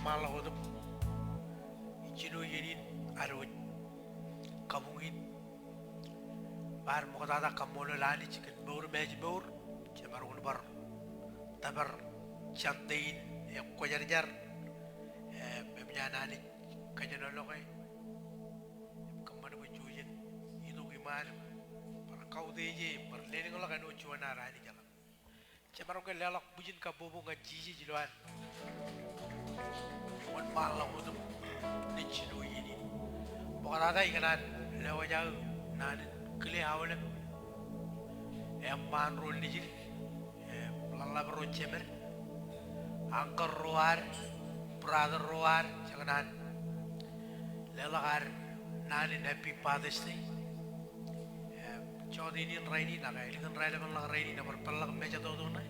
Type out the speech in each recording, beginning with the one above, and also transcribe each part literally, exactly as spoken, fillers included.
Ṃaanḷọk wōt im ijjino iien in ad wōj kabuñ in. Bar ṃoktata kaṃṃoolol Anij kōn mour im ājmour. Jemaroñ in bar tōpar Sunday in ekwōjarjar. Im eṃōj an Anij kōjenolọke im kōṃṃan bwe jej itok iṃaan im bar kautiej e im bar lelōñḷọk āinwōt juon ad Anij eḷap. Jemaroñ ke leḷọk bwijin kabbokbok ñan Jisōs ilo ad wōnṃaanḷọk wōt im nejjino iien in. Ṃoktata ikōṇaan lewōj aō naan in kile aolep eṃṃaan ro nejid, im ḷōḷḷap ro jemed, uncle ro ad, brother ro ad, jekōṇaan leḷọk ad naan in Happy Father's Day. Im jọteen in rainin ak ālikin raelepenḷọk rainin ebar peḷḷọk mejatoto ṇe.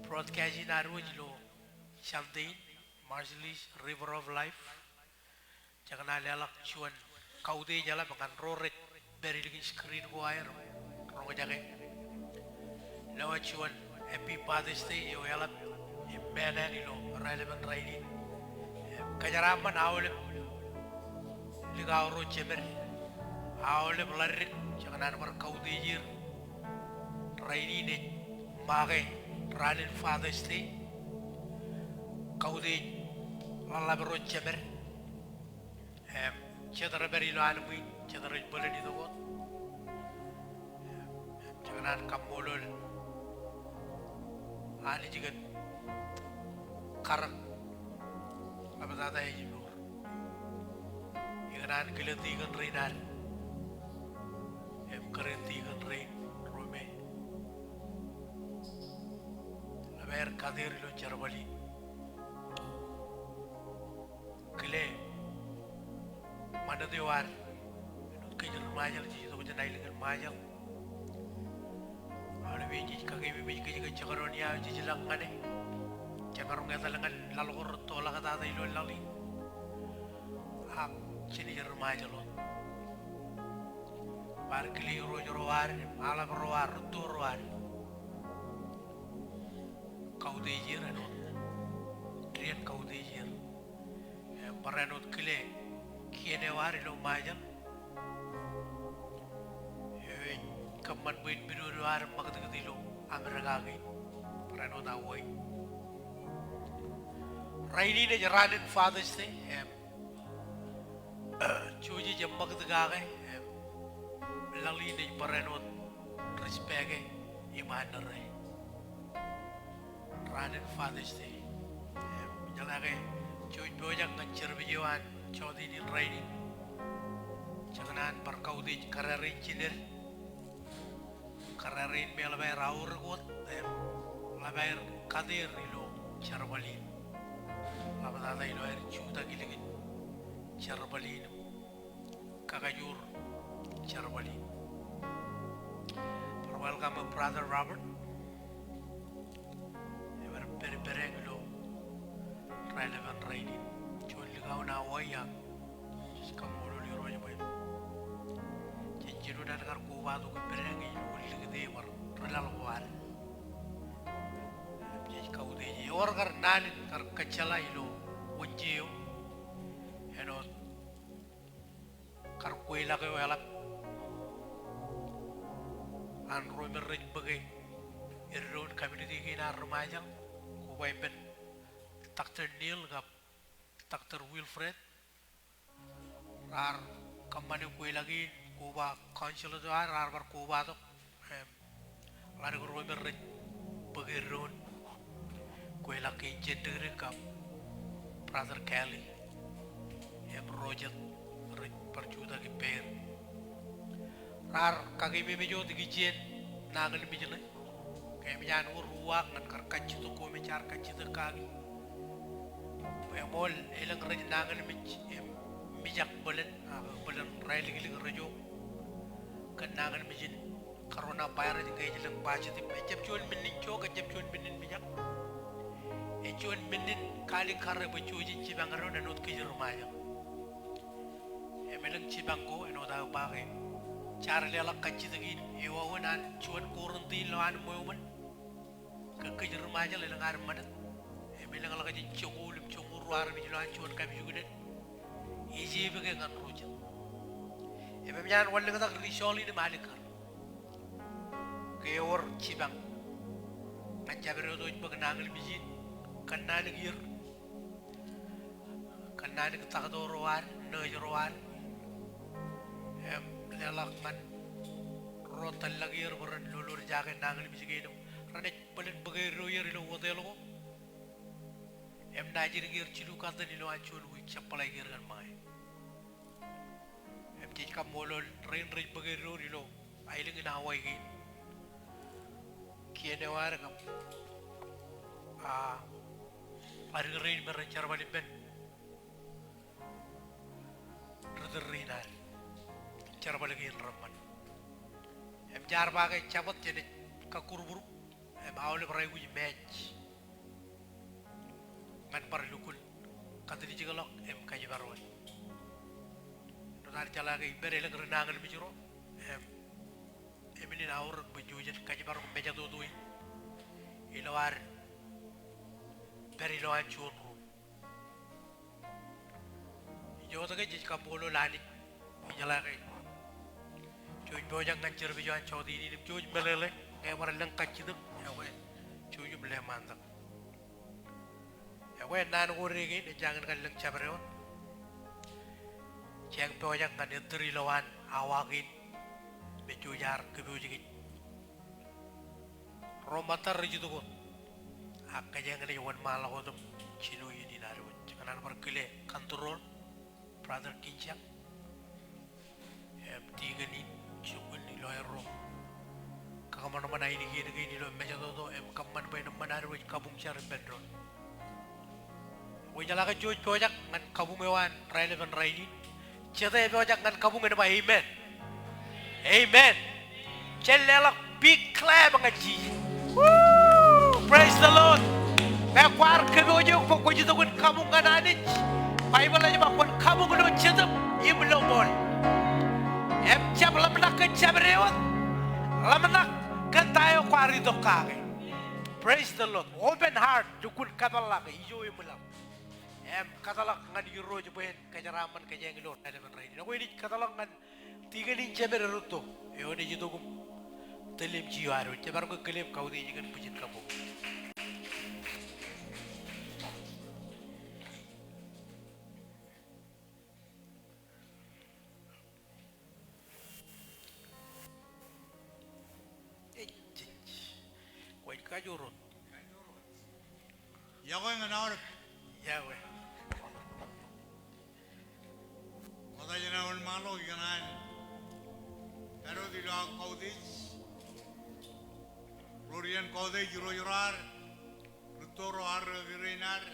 Broadcast in ad wōj ilo Sunday in, Marshallese River of Life. Jekōṇaan leḷọk juon kautiej eḷap ñan ro rej pād ilikin screen ko aer roñjake. Lewōj juon Happy Father's Day eo eḷap im meḷeḷe ilo raelepen rainin. Im kōjeraaṃṃan aolep likao ro jemed, aolep ḷaddik, jekōṇaan bar kautiej er. Rainin ej make raan in Father's Day. Kautiej ḷōḷḷap ro jemed. Im jet rej pād ilo anemwin, jet rej bōlen itok wōt. Im jekōṇaan kaṃṃoolol Anij kōn karōk ḷaptata ājmour. Ikōṇaan kile tikōn rein ad im kōrā in tikōn rein ro me ḷap aer kate er ilo jerbal in. Kile ṃanit eo ad āinwōt kōj ri Ṃajeḷ jej itok jān aelōñ in Ṃajeḷ. Aolep iien jej kakeememej kōj ke jekdọọn ia eo jej lañ ñan e. Jemaroñ etal ñan laḷ ko rettoḷọk tata ilo laḷ in. Ak jenaaj ri Ṃajeḷ wōt. Bar kile irooj ro ad, aḷap ro ad, rūtto ro ad. Kautiej er āinwōt dien kautiej er. Im bar āinwōt kile kien eo ad ilo Ṃajeḷ eo ej kōṃṃan bwe en pidodo ad im ṃakūtkūt ilo Amerika kein. Bar āinwōt Hawaii. Rainin ej raan in Father's Day, im Joseph ej ṃakūtkūt kake, im laḷ in ej bar āinwōt respect e iṃaan ṇe. Raan in Father's Day. Im ijeḷā ke jej pojak ñan service eo an jọteen in rainin, jekōṇaan bar kautiej kōrā rein jined, kōrā rein me eḷap aer aorōk wōt, im ḷap aer kate er ilo jerbal in. Ḷaptata ilo aer jutak ilikin jerbal in im kakajoor jerbal in. Bar welcome Brother Robert. Ebar pād ippād eñ ilo raelepen rainin. Juon likao ṇe Hawaii ak jej kaṃṃoolol Irooj bwe jej jino naaj kar kobatok ippād eñ ilo likūt e bar ri laḷ ko ad. Jej kautiej e. Ewōr kar naan in kar kōjjeḷā ilo Wōnje eo āinwōt kar kweilọk eo eḷap an ro me rej bōke eddoin community kein ad ri Ṃajeḷ, koba ippān Doctor Neil kab Doctor Wilfred. Raar kōṃṃane kweilọk in, koba council eo ad, raar bar kobatok im ḷaddik ro me rej bōk eddoin kweilọk kein, Jendrik kab Brother Kelly im ro jet rej bar jutak ippāer. Raar kakeememej wōt ikijjien nañinmej ṇe. Ke eṃōj an wōr uwaak ñan kar kajjitōk ko me jaar kajjitōk kaki, eṃool elōñ rej nañinmej im mijak bōlen, ak bōlen raelklik rejo kōn nañinmej in coronavirus ñe ej lōñ positive. Ejjab juon men in joke, ejjab juon men in mijak. Ej juon men in kalikkare bwe Joseph ej jipañ doon āinwōt kōj ri Ṃajeḷ. Im elōñ jipañ ko āinwōt aō ba ke jaar leḷọk kajjitōk in eo wōt an juon quarantine ilo an ṃweo ṃōn. Ke kōj ri Ṃajeḷ elōñ ad ṃanit im elōñḷọk jān joñoul im joñoul ro armej ilo an juon kapijuknen. Ej epic ñan ro jet. Im eṃōj an wanlōñtak ri soḷ in im alikkar ke ewōr jipañ ñan jabdewōt eo ej bōk nañinmej in, kōnnaan kiiō, kōnnaan taktō ro ad, nōōj ro ad, im leḷọk ñan ro tōllọk er bwe ren lolorjake nañinmej kein im renaaj bōlen bōk eddo er ilo hotel ko im naaj jidik er jilu katten ilo an juon wiik, jab ḷaik er kōn ṃōñā. Im jej kaṃṃoolol rein rej bōk eddoin ilo aelōñ in Hawaii kein. Kien eo ad kab, a, bar rein me ren jerbal ippān ri tōl rein ad, jerbal kein reṃṃan. Im jaar ba ke Jabōt jenaaj kakkuruburu im aolep ro aikuj match ñan bar lukkuun kōtlijekḷọk im kōjparok. Āinwōt ad jeḷā ke ippād elōñ ri nañinmej ro im, im eṃṃan aorōk bwe jouj jen kōjparok mejatoto in ilo ad pād ilo an juon ro. Ijoke jej kaṃṃoolol Anij, ijeḷā ke jouj pojak ñan service eo an jotenin im jouj meḷeḷe ñe ebar lōñ kajjitōk, ekwe jouj im leṃaantak. Ekwe naan ko dike kein, ejjañin kar lōñ jabdewōt, jej pojak ñan ettōr ilo an awa kein me jouj ar kōpooj kōj. Ro ṃōttad rej itok wōt, ak kōjeañ naaj wōnṃaanḷọk wōt im jino iien in ad wōj. Kōṇaan bar kile control, Brother Kinjak, im tikōn in, jokwe ilo erro kōṃanṃan ainikien kein ilo mejatoto im kōṃṃan bwe en eṃṃan ad wōj kabuñ jar ippān doon. Ekwe ijeḷā ke jouj pojak ñan kabuñ eo an raelepen rainin. Jete epojak ñan kabuñ en ba amen. Amen. Jen leḷọk big clap ñan Jisōs. Woo! Praise the Lord. Ñe kwaar kōpooj eok bwe kwōj itok in kabuñ ñan Anij, Baibōḷ ej ba kwōn kabuñ ilo jetōb im ilo ṃool. Im jab ḷōmṇak kōn jabdewōt. Ḷōmṇak kōn ta eo kwaar itok kake. Praise the Lord. Open heart, lukkuun kōpeḷḷọk ijo im ḷap. Im kōtḷọk ñan Irooj bwe en kōjeraaṃṃan kōjeañ ilo raelepen rainin. Ekwe enaaj kōtḷọk ñan tikōn in Jemed Rutto eo enaaj itok im tōl im jiio ad wōj. Jemaroñ ke kile im kautiej kōn bwijin kabbokbok. Kwōj kajoor wōt. Iọkwe ñan aolep. Iọkwe. Ṃokta jān an wōnṃaanḷọk ikōṇaan pād wōt ilo aō kautiej. Ro ri-an kautiej, irooj ro ad, rūtto ro, arro, rein ad,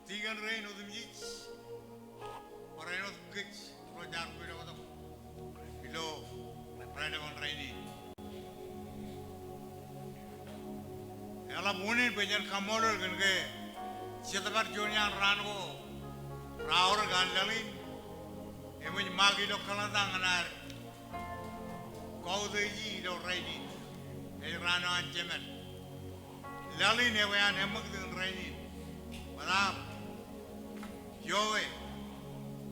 tikōn rein otemjej, barāinwōt kōj ro jaar kwilaḷtak ilo raelepen rainin. Eḷap unin bwe jen kaṃṃoolol kōn ke Jetōb eo juon iaan raan ko raorōk an laḷ in, eṃōj ṃaak ilo kalōk ñan ad kautiej ilo rainin. Ej raan eo an Jemed. Laḷ in eo eṃṃakūt in rainin. Ṃōttan, iọkwe,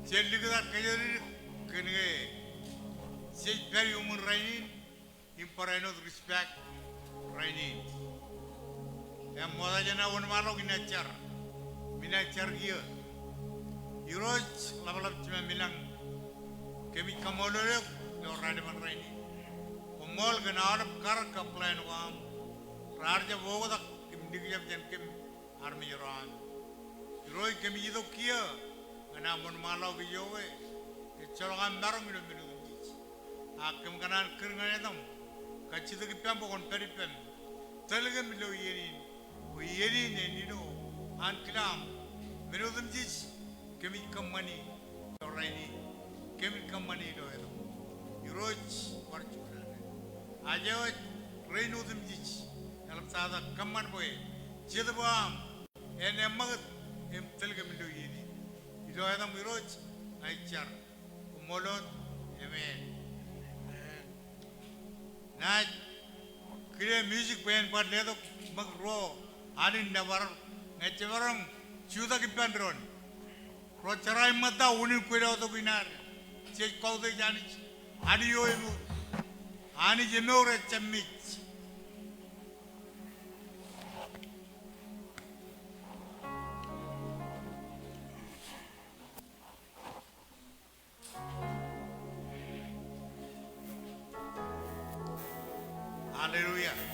jen likūt ad kōjatdikdik kōn ke jej pād iuṃwin rainin im barāinwōt respect rainin. Im ṃokta jān an wōnṃaanḷọk inaaj jar, im inaaj jar kiiō. Irooj ḷapḷap Jemem ilañ, kōmij kaṃṃoolol eok ilo raelepen rainin. Koṃṃool kōn aolep karōk kab plan ko aṃ. Raar jab oktak im likjab jān kōm armej ro aṃ. Irooj, kōmij itok kiiō ñan am wōnṃaanḷọk ijoke, kōjjeḷọk am maroñ ilo men otemjej. Ak kōm kōṇaan kūr ñan etaṃ, kajjitōk ippaṃ bwe kwōn pād ippām. Tōl kōm ilo iien in, bwe iien in en ilo ankilaṃ. Men otemjej kōmij kōṃṃani ilo rainin, kōmij kōṃṃani ilo etaṃ. Irooj, bar juon ad. Ajewōj rein otemjej, eḷaptata kōṃṃan bwe Jetōb eo aṃ en eṃṃakūt im tōl kōm ilo iien in. Ilo etaṃ Irooj, ña ij jar. Koṃṃool wōt. Amen. Naaj kile music bwe en bar letok ṃōk ruo alen nōbar ñe jemaroñ jutak ippān doon. Ro jeraṃṃan ta unin kweilọk tok in ad. Jej kautiej Anij. Anij eo emour. Anij emour ejjab mej. Hallelujah.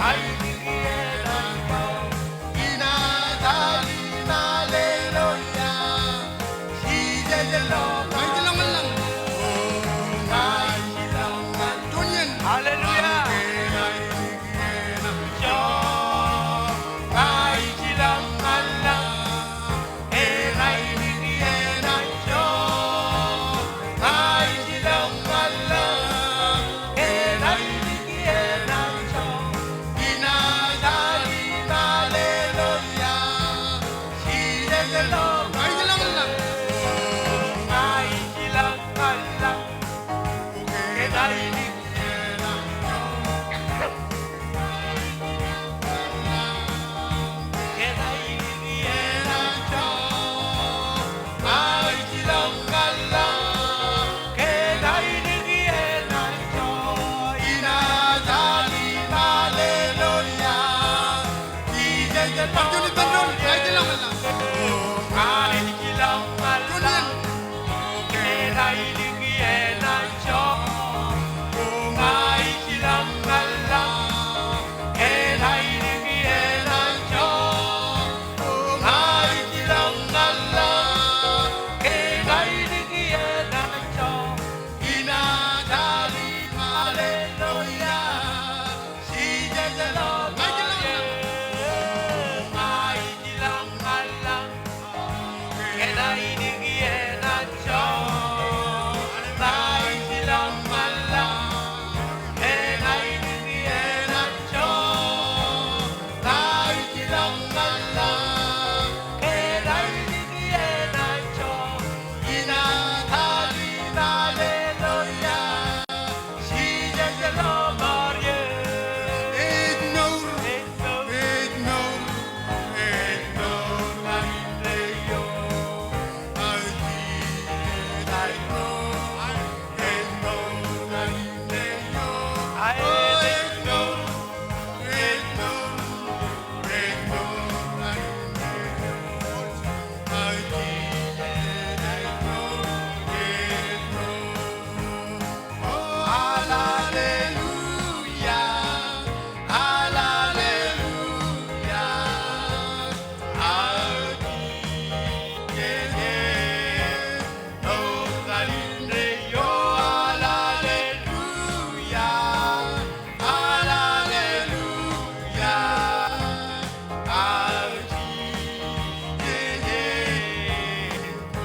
Hallelujah. Hallelujah. Hallelujah. Jen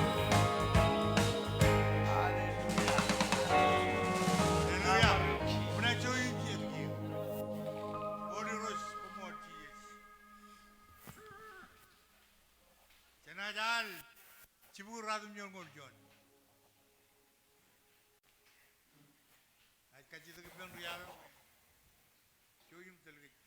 kajjitōk ippān Jisōs. Jen kajjitōk ippān Jisōs. Ij kajjitōk ippān ri-Adam. Jouj im tōl kōj.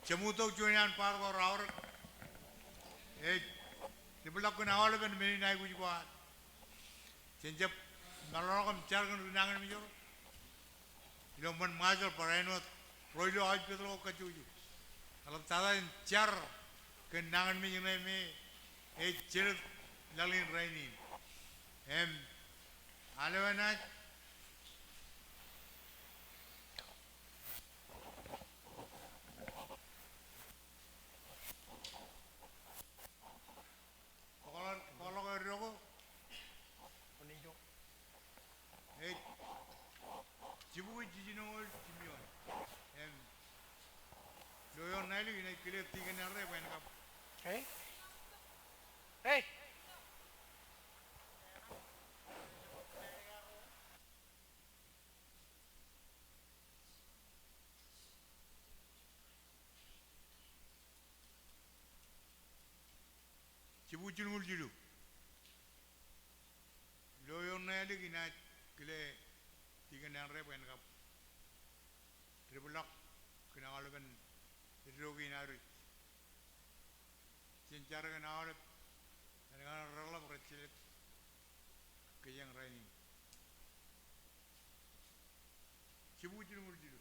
Jeṃuutok juon iaan bar ko raorōk. Ej, ri peḷḷọk kōn aolepen men in aikuj ko ad. Jen jab maroñ im jar kōn ri nañinmej ro ilo ṃōn Ṃajeḷ bar āinwōt ro ilo aujpitōḷ ko kajjojo. Eḷaptata in jar kōn nañinmej ṇe me ej jelōt laḷ in rainin. Im, aolep eṇ ad. Bōkḷọk, bōkḷọk eddo ko. Ej, jibukwi jiljino eo jiṃṃool. Im, ilo eoon ṇae ḷọk inaaj kile tikōn eo rej bwe en kab. Hey. Hey. Jibukwi jilñuul jilu. Ilo eoon ṇae ḷọk inaaj kile tikōn eo rej bwe en kab. Ri peḷḷọk kōn aolepen eddo kein ad. Jen jar kōn aolep men kaṇ reḷap rej jelōt kōjeañ rainin. Jibukwi jilñuul jilu.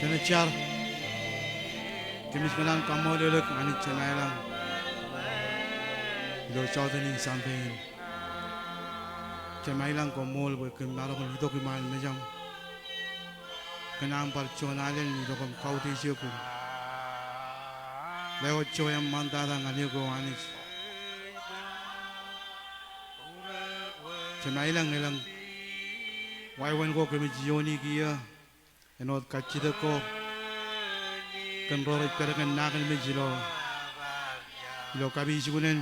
Kōmij jar. Kōmij kōṇaan kaṃṃoolol eok Anij jān aelōñ. ilo jota in Sunday in. Jemem ilañ koṃṃool bwe kōm maroñ in itok iṃaan mejaṃ kōn aṃ bar juon alen itok im kautiej eok im lewōj juon eṃṃantata ñan eok, O Anij. Jemem ilañ, elōñ wāween ko kōmij iioon kiiō āinwōt kajjitōk ko kōn ro rej pād kōn nañinmej ilo, ilo kapijuknen.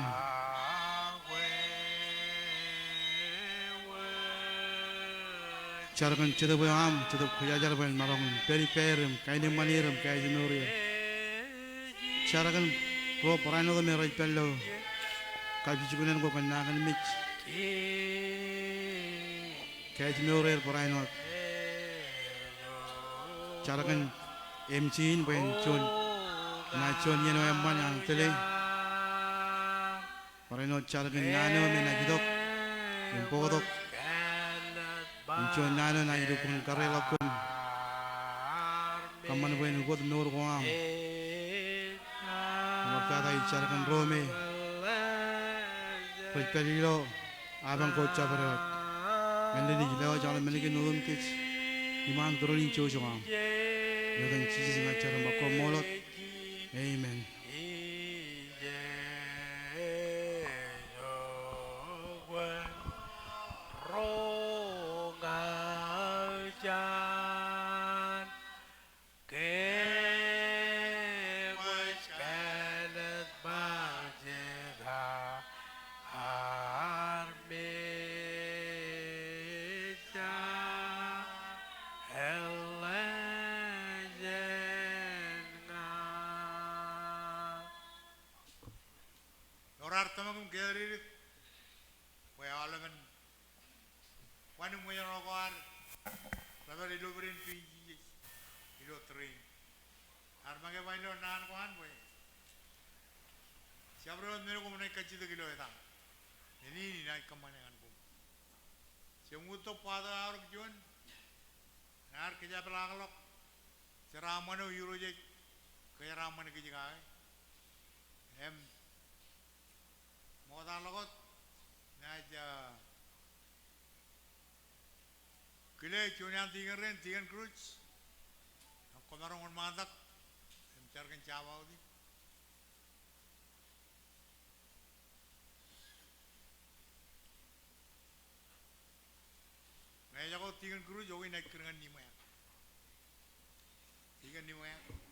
Jar kōn Jetōb eo aṃ, Jetōb Kwōjarjar, bwe en maroñ in pād ippāer im kaenōṃṃan er im kaejimour er. Jar kōn ro barāinwōt me rej pād ilo kapijuknen ko kōn nañinmej. Kaejimour er barāinwōt. Jar kōn M C in bwe en juon, enaaj juon iien eo eṃṃan an tōl e. Barāinwōt jar kōn naan eo me enaaj itok im bōktok im juon naan eo enaaj lukkuun kareḷọk kōm. Kōṃṃan bwe en ukōt mour ko aṃ. Ṃoktata ij jar kōn ro me rej pād ilo apañ ko jabdewōt. Ñan ledik lewōj aolep men kein otemjej iṃaan tūroon in jouj ko aṃ. Ilo etan Jisōs ña ij jar im ba koṃṃool wōt. Amen. Ewōr ad tōmak im kāālōt bwe aolepen wanṃōjṇọ ko ad rej pād ilo bōd in pein Jisōs ilo tōre in. Ear make ba ilo naan ko an bwe jabdewōt men ko enaaj kajjitōk ilo etaṃ, men in enaaj kōṃṃane ñan koṃ. Jemem uttok bōktok aorōk juon, enaaj kōjepḷaakḷọk jeraaṃṃan eo Irooj ej kōjeraaṃṃan kōj kake. Im ṃokta ḷọk wōt, enaaj, ah, kile juon iaan tikōn rein, Tikōn Cruz, im kwōmaroñ wōnṃaantak im jar kōn jabdewōt in. Ñe ejako Tikōn Cruz, okay, enaaj kūr ñan Nimoeak. Tikōn Nimoeak.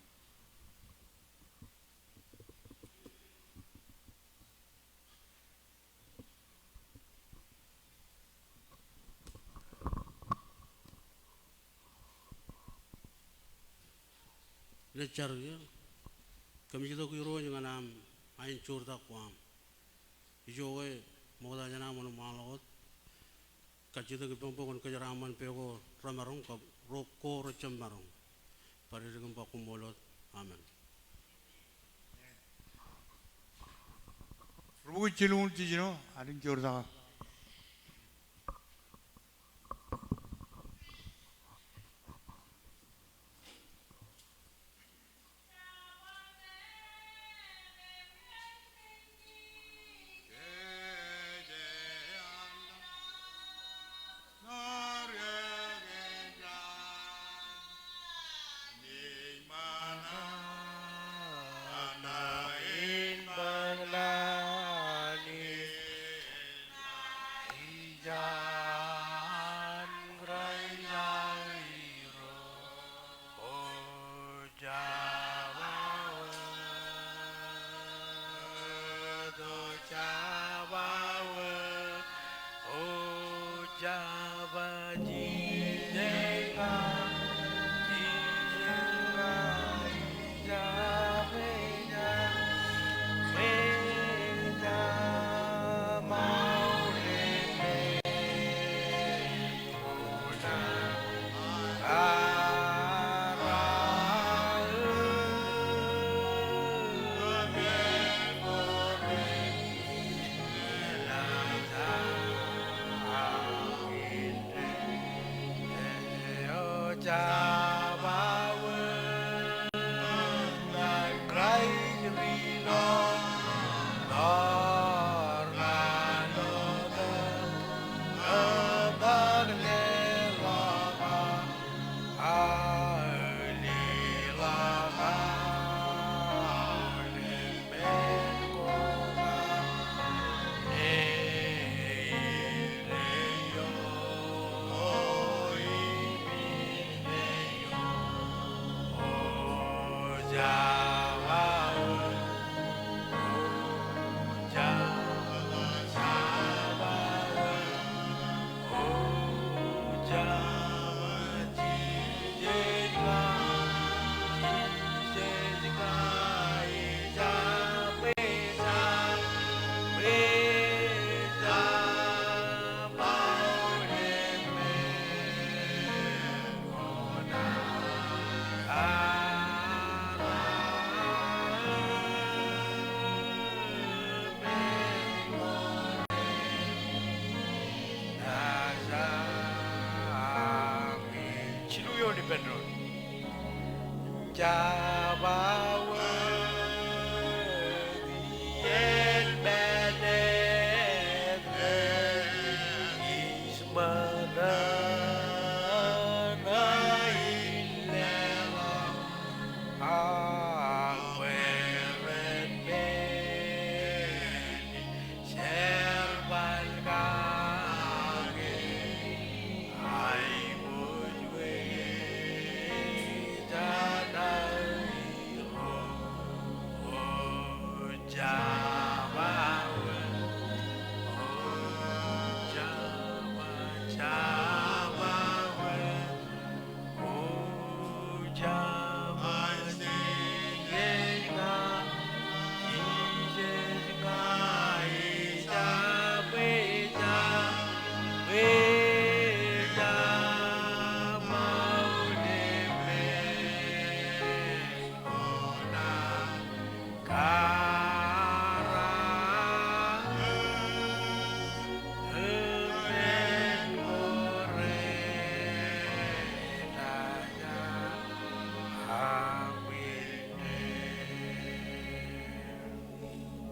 Ilo jar kiiō, kōmij itok Irooj ñan aṃ aenjoortak ko aṃ. Ijoke ṃokta jān am wōnṃaanḷọk wōt. Kajjitōk ippaṃ bwe kwōn kōjeraaṃṃan pā ko remaroñ kab ro ko rejjab maroñ. Bar edik im ba koṃṃool wōt. Amen. Rubukwi jilñuul jiljino, ad enjoortak.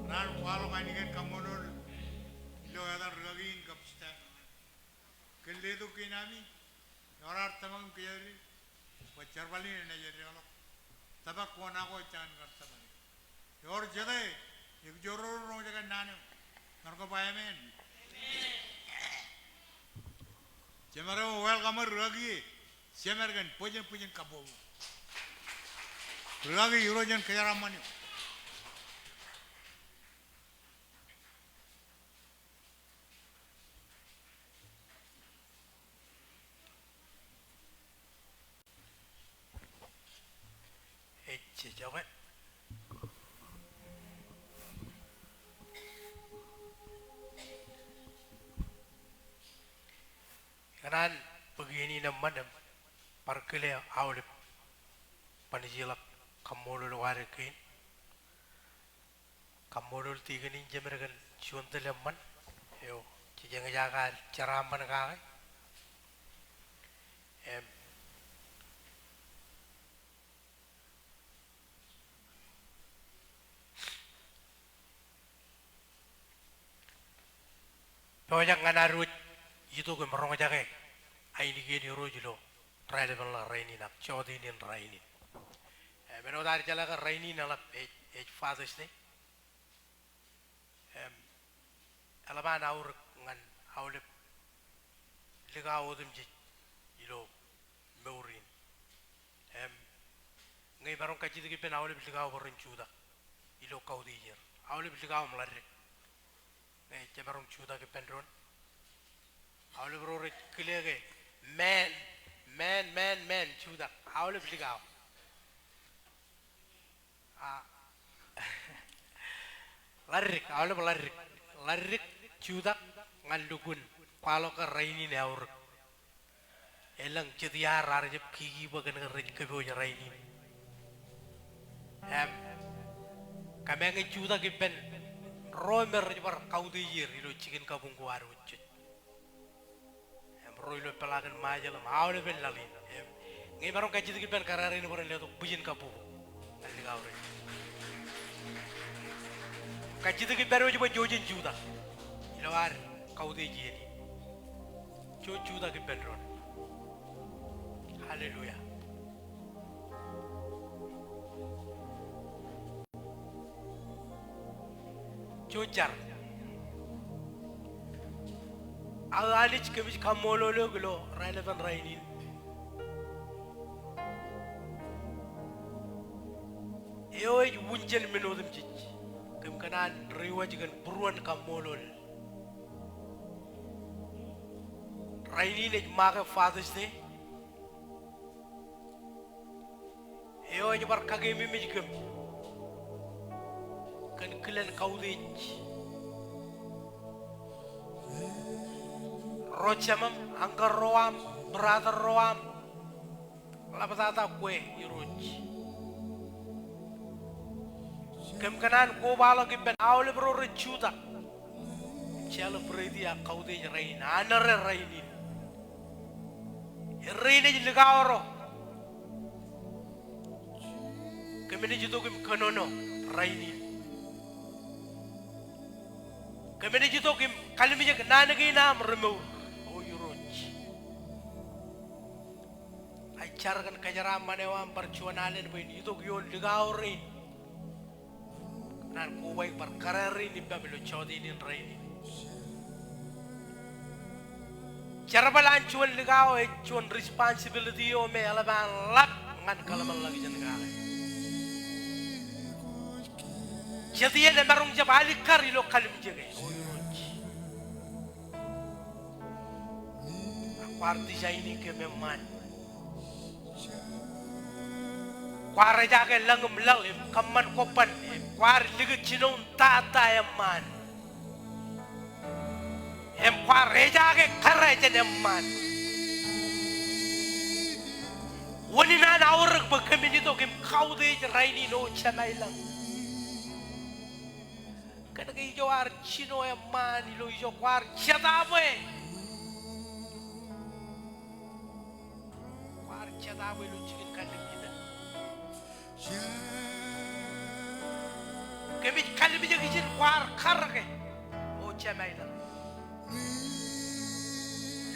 Kōṇaan kwaḷọk ainikien kaṃṃoolol ilo etan rikaki in kab staff. Kōn letok kein ami, ewōr ad tōmak im kōjatdikdik, bwe jerbal in enaaj edeḷọk. Tōmak ko naan ko ej jañin kar tōmak. Ewōr jete, ekijoroñ roñjake naan eo. Maroñ ke ba amen. Jemed eo, welcome rikaki e. Jemed kōn bwijin bwijin kabbokbok. Rikaki, Irooj en kōjeraaṃṃan eok. Ej jejjake. Ikōṇaan bōk iien in eṃṃan im bar kile aolep ban ijilọk kaṃṃoolol wadik kein. Kaṃṃoolol tikōn in jemed kōn juon tōl eṃṃan eo jej eñjake ad jeraaṃṃan kake. Im pojak ñan ad wōj itok im roñjake ainikien Irooj ilo raelepen ḷọk rainin ak jọteen in rainin. Im āinwōt ad jeḷā ke rainin eḷap ej, ej Father's Day. Im eḷap an aorōk ñan aolep likao otemjej ilo mour in. Im ñe imaroñ kajjitōk ippān aolep likao bwe ren jutak ilo kautiej er. Aolep likao im ḷaddik. Ñe jemaroñ jutak ippān doon. Aolep ro rej kile ke men, men, men, men, jutak. Aolep likao. A, ḷaddik, aolep ḷaddik. Ḷaddik jutak ñan lukkuun kwaḷọk ke rainin eaorōk. Elōñ jet iaar raar jab kiki bwe kōn ke rej kōpooj rainin. Im kōmeañ ej jutak ippān ro me rej bar kautiej er ilo jikin kabuñ ko ad wōjjej. Im ro ilo peḷaakin Ṃajeḷ im aolepen laḷ in. Im ñe imaroñ kajjitōk ippān kōrā rein bwe ren letok bwijin kabbokbok ñan likao rein. Kajjitōk ippād wōj bwe jo jen jutak ilo ad kautiej iien in. Jo jutak ippān doon. Hallelujah. Jo jar. Aō Anij, kōmij kaṃṃoolol eok ilo raelepen rainin. Eo ej wūn jān men otemjej. Kōm kōṇaan diwōj kōn būruon kaṃṃoolol. Rainin ej make Father's Day. Eo ej bar kakeememej kōm kōn kilen kautiej ro jemām, uncle ro aṃ, brother ro aṃ, ḷaptata kwe Irooj. Kōm kōṇaan kobaḷọk ippān aolep ro rej jutak im celebrate e ak kautiej rainin, honor e rainin. Errein ej likao ro. Kōmij itok im kōnono rainin. Kōmij itok im kalimjek naan kein aṃ remour, O Irooj. Ij jar kōn kōjeraaṃṃan eo aṃ bar juon alen bwe en itok ioon likao rein. Naan kobaik bar kōrā rein ippaṃ ilo jota in rainin. Jerbal an juon likao ej juon responsibility eo me eḷap an ḷap ñan kōḷmānḷọkjeṇ kake. Jet iien emaroñ jab alikkar ilo kalimjeke, O Irooj. Ak kwaar design-i kōm eṃṃaan. Kwaar ejaake lañ im laḷ im kōṃṃan kobban im kwaar likūt jinoin tata eṃṃaan. Im kwaar ejaake kōrā jān eṃṃaan. Wōn in an aorōk bwe kōmij itok im kautiej rainin, O Jemem ilañ. Kōnke ijo ad jino eṃṃaan ilo ijo kwaar jataaṃwe. Kwaar jataaṃwe ilo jikin kallimjitōk. Kōmij kalimjek ijin kwaar karōke, O Jemem ilañ.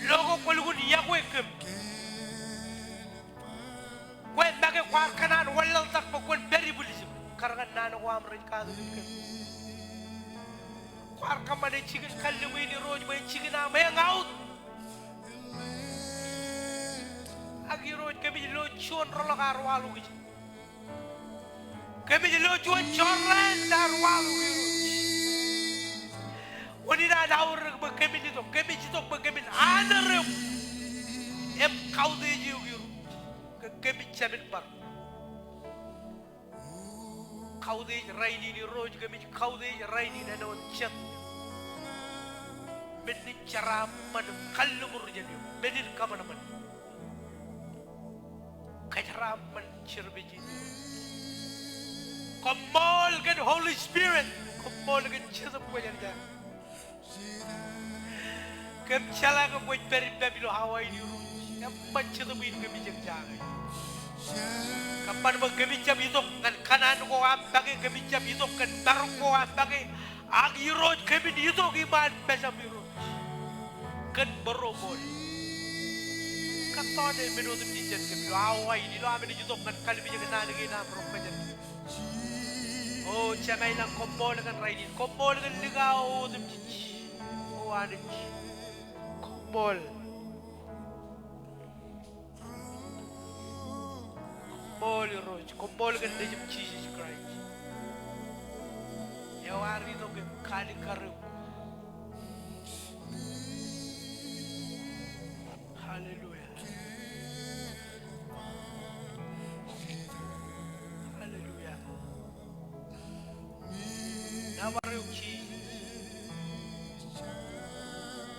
Lo ke kwōlukkuun iọkwe kōm. Kwe make kwaar kōṇaan wanlaḷtak bwe kwōn pād ibwiljin kar ñan naan ko aṃ rej katakin kōm. Kwaar kōṃṃane jikin kalliṃwe in Irooj bwe en jikin aṃ hang out. Ak Irooj kōmij lo juon rōḷọk ad waḷọk ijin. Kōmij lo juon jorrāān ad waḷọk Irooj. Wōn in an aorōk bwe kōmij itok, kōmij itok bwe kōmin honor eok im kautiej eok Irooj. Ke kōmij jab in bar kautiej rainin Irooj, kōmij kautiej rainin āinwōt jet men in jeraaṃṃan im kalliṃur jān eok, men in kōṃanṃan. Kōjeraaṃṃan jerbal in. Koṃṃool kōn Holy Spirit. Koṃṃool kōn Jetōb Kwōjarjar. Kōm jeḷā ke kwōj pād ippaṃ ilo awa in Irooj. Eṃṃan Jetōb in kōmij eñjake. Kōṃṃan bwe kōmij jab itok ñan kōṇaan ko aṃ make, kōmij jab itok kōn maroñ ko aṃ make. Ak Irooj kōmin itok iṃaan mejaṃ Irooj. Kōn bōro ṃool. Kōttoḷọk men otemjej jān kōm ilo awa in, ilo am naaj itok ñan kalimjek naan kein aṃ roñ kōjatdikdik. O Jemem ilañ, koṃṃool kōn rainin, koṃṃool kōn likao otemjej. O Anij, koṃṃool. Koṃṃool Irooj, koṃṃool kōn Nejūṃ Jisōs Kraist. Eo ear itok im kaalikkar eok. Hallelujah. Hallelujah. Nōbar eok Jisōs.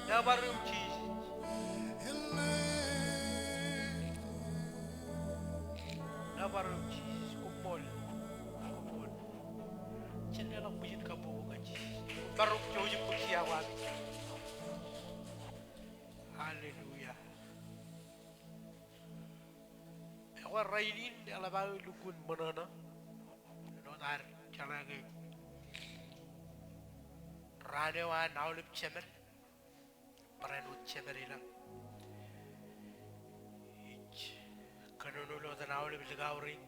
Nōbar eok Jisōs. Nōbar eok Jisōs. Koṃṃool. Koṃṃool. Jen leḷọk bwijin kabbokbok ñan Jisōs. Maroñ jouj im bōk sia ko ami. Hallelujah. Ekwe rainin eḷap aō lukkuun ṃōṇōṇō. Āinwōt ad jeḷā ke raan eo an aolep jemed, barāinwōt jemed ilañ. Ij kōnono ilo etan aolep likao rein,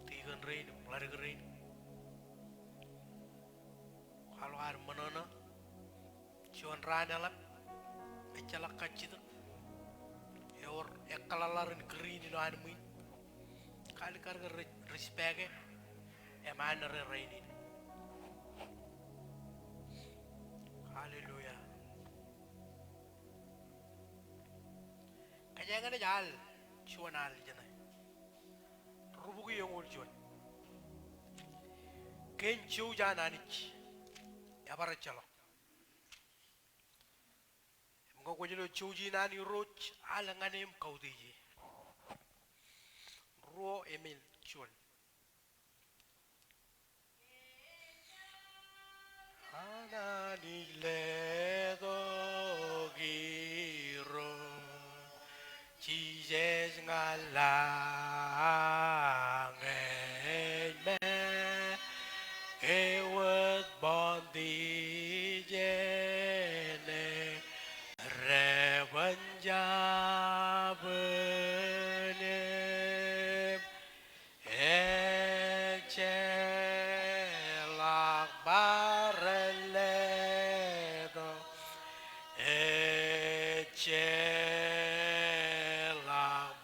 tikōn rein, ḷaddik rein. Kwaḷọk ad ṃōṇōṇō. Juon raan eḷap, ejjeḷọk kajjitōk. Ewōr ekkōḷaḷḷarin green ilo an ṃwiin. Kaalikkar ke rej, rej pāke im āinwōt rainin. Hallelujah. Kōjeañ enaaj al juon al jeṇe. Rubukwi eñoul juon. Kein jouj an Anij, ebar ejjeḷọk. Im ñe kwōj lo jouj in an Irooj, al ñan e im kautiej e. Ruo emān juon. Anij letok Irooj, Jisōs ñan lañe ej Ejjeḷọk bar letok, ejjeḷọk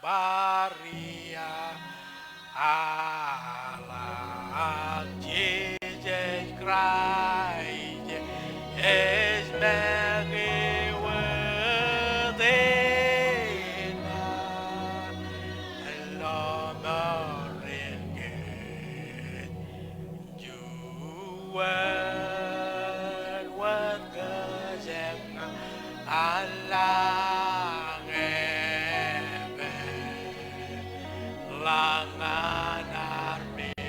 bar iaḷ, aḷap Jisōs Kraist ej make wōt eṇ, ḷōmọọren kōj. Juon wōt kōjeañ an lañ epeḷḷọk ñan armej.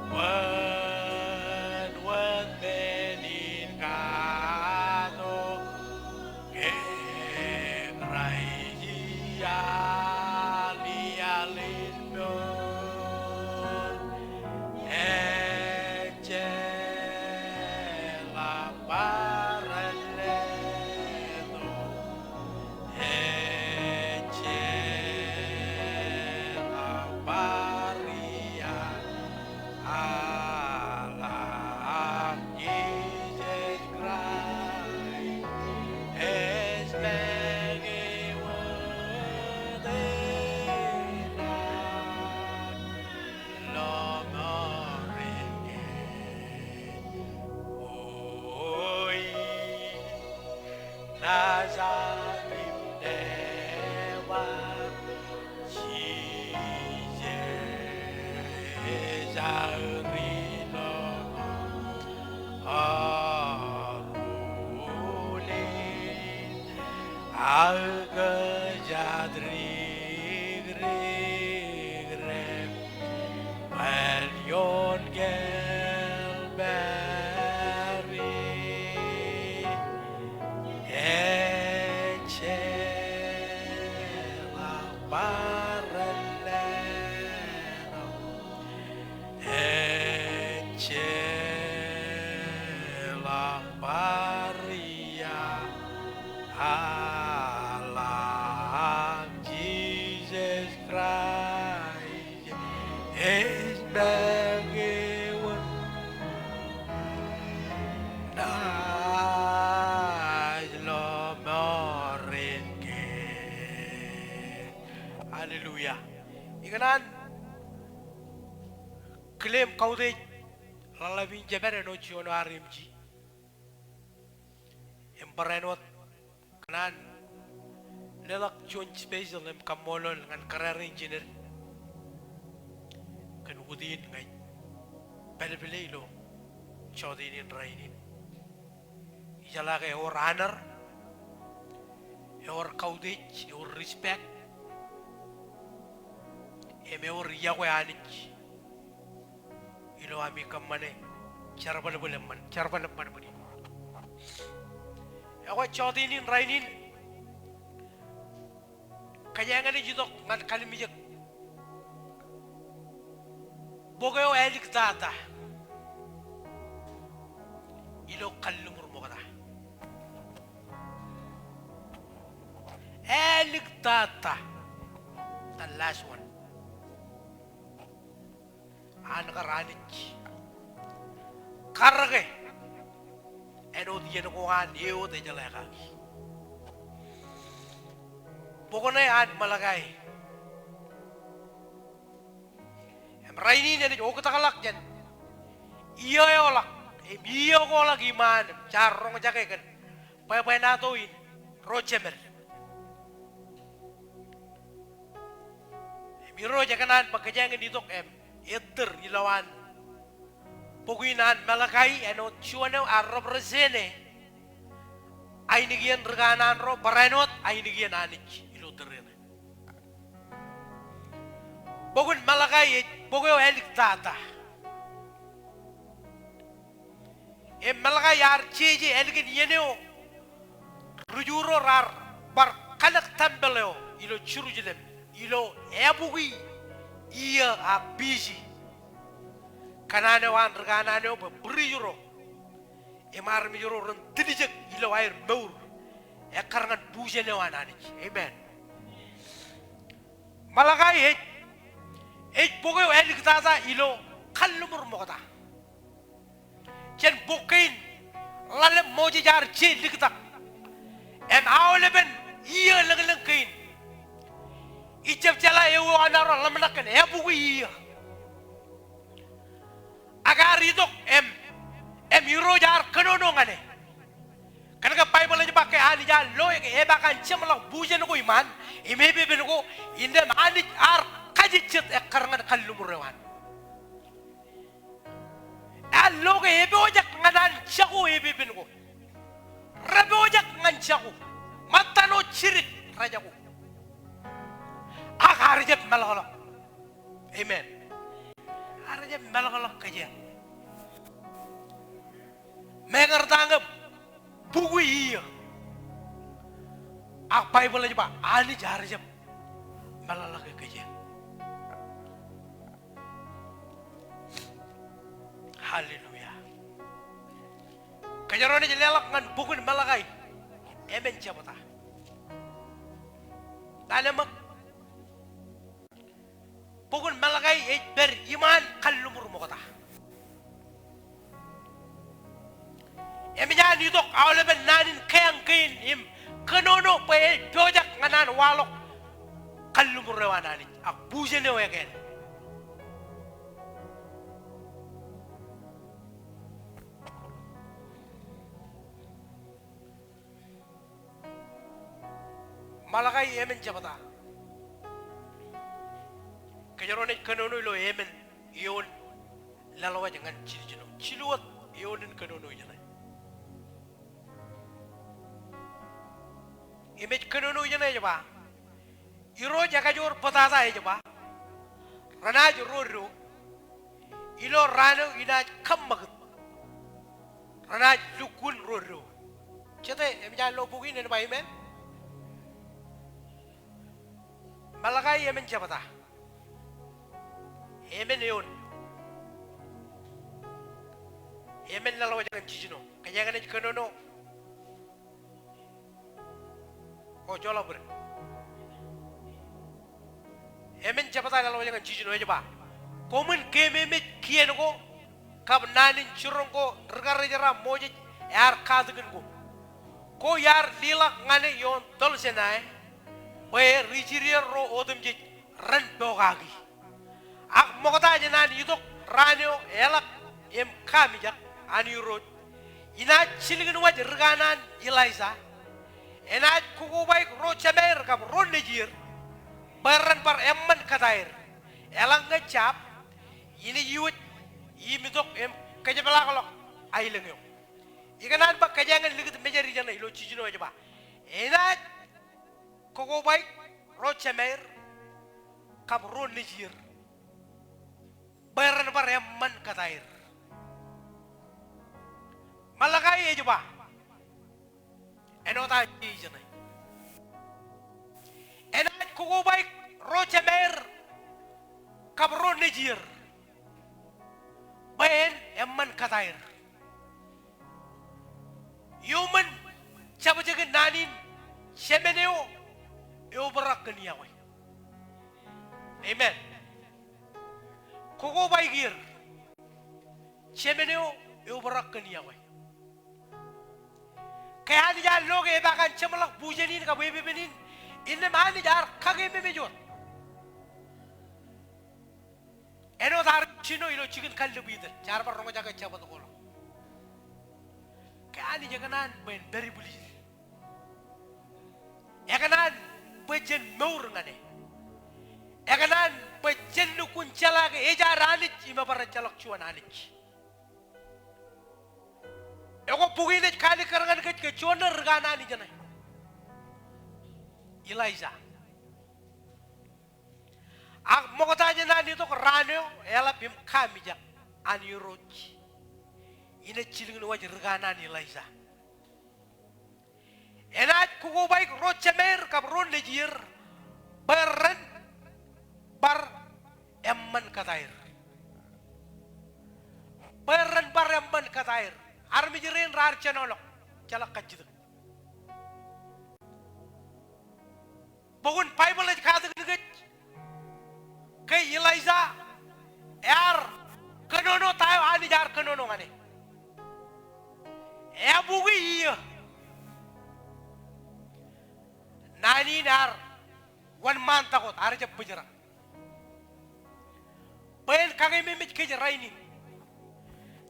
Juon wōt men in katok ke Kraist iaḷ, iaḷ in mour. Ejjeḷọk bar letok, ejjeḷọk bar iaḷ, aḷap Jisōs Kraist ej make wōt eṇ, ḷōmọọren kōj. O, Nasaret im Newa, Jisōs ri ḷōmọọren, aō kōjatdikdik rej bōk ioon Kalvari. Ejjeḷọk bar letok, ejjeḷọk bar iaḷ, aḷap Jisōs Kraist ej make wōt eṇ, naaj ḷōmọọren kōj. Hallelujah. Ikōṇaan kile im kautiej ḷōḷḷap in jepād āinwōt juon eo ear emji. Im barāinwōt kōṇaan leḷọk juon special im kaṃṃoolol ñan kōrā rein jined kōn wūtiin ña ij pād pālle ilo jọteen in rainin. Ijeḷā ke ewōr honor, ewōr kautiej, ewōr respect, im ewōr iọkwe Anij ilo ami kōṃṃane jerbal bōlen, jerbal bōlen in. Ekwe jọteen in rainin, kōjeañ naaj itok ñan kalimjek bok eo āliktata ilo kalliṃur ṃokta. Āliktata. The last one. An kar Anij karōke āinwōt iien ko an e wōt ejeḷā kaki. Bok ṇe an Malakai. Im rainin enaaj oktakḷọk jān iiō eo ḷọk im iiō ko ḷọk iṃaan im jaar roñjake kōn bwebwenato in ro jemed. Im Irooj ekōṇaan bwe kōjeañ in itok im ettōr ilowaan bok in an Malakai āinwōt juon eo ear represent e ainikien ri kanaan ro, barāinwōt ainikien Anij ilo tōre ṇe. Bok in Malakai ej bok eo āliktata. Im Malakai ear jeje ālikin iien eo ri Ju ro raar bar kalōk tempel eo ilo Jerusalem ilo ebuki iiō a B C. Kōṇaan eo an ri kanaan eo bwe priest ro im armej ro ren tiljek ilo aer mour ekkar ñan bujen eo an Anij. Amen. Malakai ej ej bok eo āliktata ilo kalliṃur ṃokta. Jān bok kein Ḷalem Moses ear je liktak im aolepen iiō lōñlōñ kein. Ijepjeḷā eo eo an arro ḷōmṇak kōn ebuki iiō. Ak ear itok im, im Irooj ear kōnono ñan e. Kōnke Baibōḷ ej ba ke Anij ear lo epaak an jeṃḷọk bujen ko iṃaan im epepen ko, innām Anij ear kajejjet ekkar ñan kalliṃur eo an. Ear lo ke epojak ñan an jako epepen ko. Repojak ñan jako. Ṃōttan eo jidik rejako. Ak ear jab meḷọkḷọk. Amen. Ear jab meḷọkḷọk kōjeañ. Meñe ear ta ñe buki iiō. Ak Baibōḷ ej ba Anij ear jab meḷọkḷọk kōjeañ. Hallelujah. Kōjro naaj leḷọk ñan bok in Malakai emān jebta. Lale ṃōk. Bok in Malakai ej pād iṃaan kalliṃur ṃokta. Im ej an itok aolepen naan in keañ kein im kōnono bwe ej pojak ñan an waḷọk kalliṃur eo an Anij ak bujen eo ekāāl. Malakai emān jebta. Kōjro naaj kōnono ilo emān eoon laḷwaj ñan jiljino. Jilu wōt eoon in kōnono ijeṇe. Im ej kōnono ijeṇe ej ba, Irooj ekajoor bōtata ej ba, renaaj ro do, ilo raan eo inaaj kōṃṃakūt. Renaaj lukkuun ro do. Jete, emōj an lo bok in en ba amen? Malakai emān jebta. Emān eoon. Emān laḷwaj ñan jiljino. Kōjeañ naaj kōnono. O, joḷọk bōd. Emān jebta laḷwaj ñan jiljino ej ba, koṃwin keememej kien ko kab naan in jiroñ ko ri-karijeran Moses ear katakin koṃ. Ko iar liḷọk ñan e ioon toḷ Sinai, bwe ri-Israel ro otemjej ren pokaki. Ak ṃokta jān an itok raan eo eḷap im kaamijak an Irooj, inaaj jilkinwaj ri kanaan Elaija. Enaaj kokobaik ro jemāer kab ro nejier bwe ren bar eṃṃan kōtaer. Eḷaññe jab, inaaj iwōj im itok im kōjepḷaakḷọk aelōñ eo. Ikōṇaan bwe kōjeañ en likūt mejād ijeṇe ilo jiljino ej ba, enaaj kokobaik ro jemāer kab ro nejier bwe ren bar eṃṃan kōtaer. Malakai ej ba, āinwōt an je ijeṇe, enaaj kokobaik ro jemāer kab ro nejier bwe en eṃṃan kōtaer. Iuṃwin jabjek in naan in jemān eo eobrak kōn iọkwe. Amen. Kokobaik er. Jemān eo eobrak kōn iọkwe. Ke Anij ear lo ke epaak an jeṃḷọk bujen in kab epepen in, innām Anij ear kakeememej wōt. Āinwōt ad jino ilo jikin kallib Iden, jaar bar roñjake jabōt ko ḷọk. Ke Anij ekōṇaan bwe en pād ibwiljid. Ekōṇaan bwe jen mour ñan e. Ekōṇaan bwe jen lukkuun jeḷā ke ej ad Anij im ebar ejjeḷọk juon Anij. Ekwe bok in ej kaalikkar ñan kōj ke juon ri kanaan ijeṇe, Elaija. Ak ṃokta jān an itok raan eo eḷap im kaamijak an Irooj, inaaj jilkinwaj ri kanaan Elaija. Enaaj kokobaik ro jemāer kab ro nejier bwe ren bar eṃṃan kōtaer. Bwe ren bar eṃṃan kōtaer. Armej rein raar jenoḷọk, jeḷak kajjitōk. Bok in Baibōḷ ej katakin kōj ke Elaija Elaija ear kōnono ta eo Anij ear kōnono ñan e. Eabukwi iiō. Naan in ear wōnṃaantak wōt, ear jab bōjrak. Bwe en kakeememej kōj rainin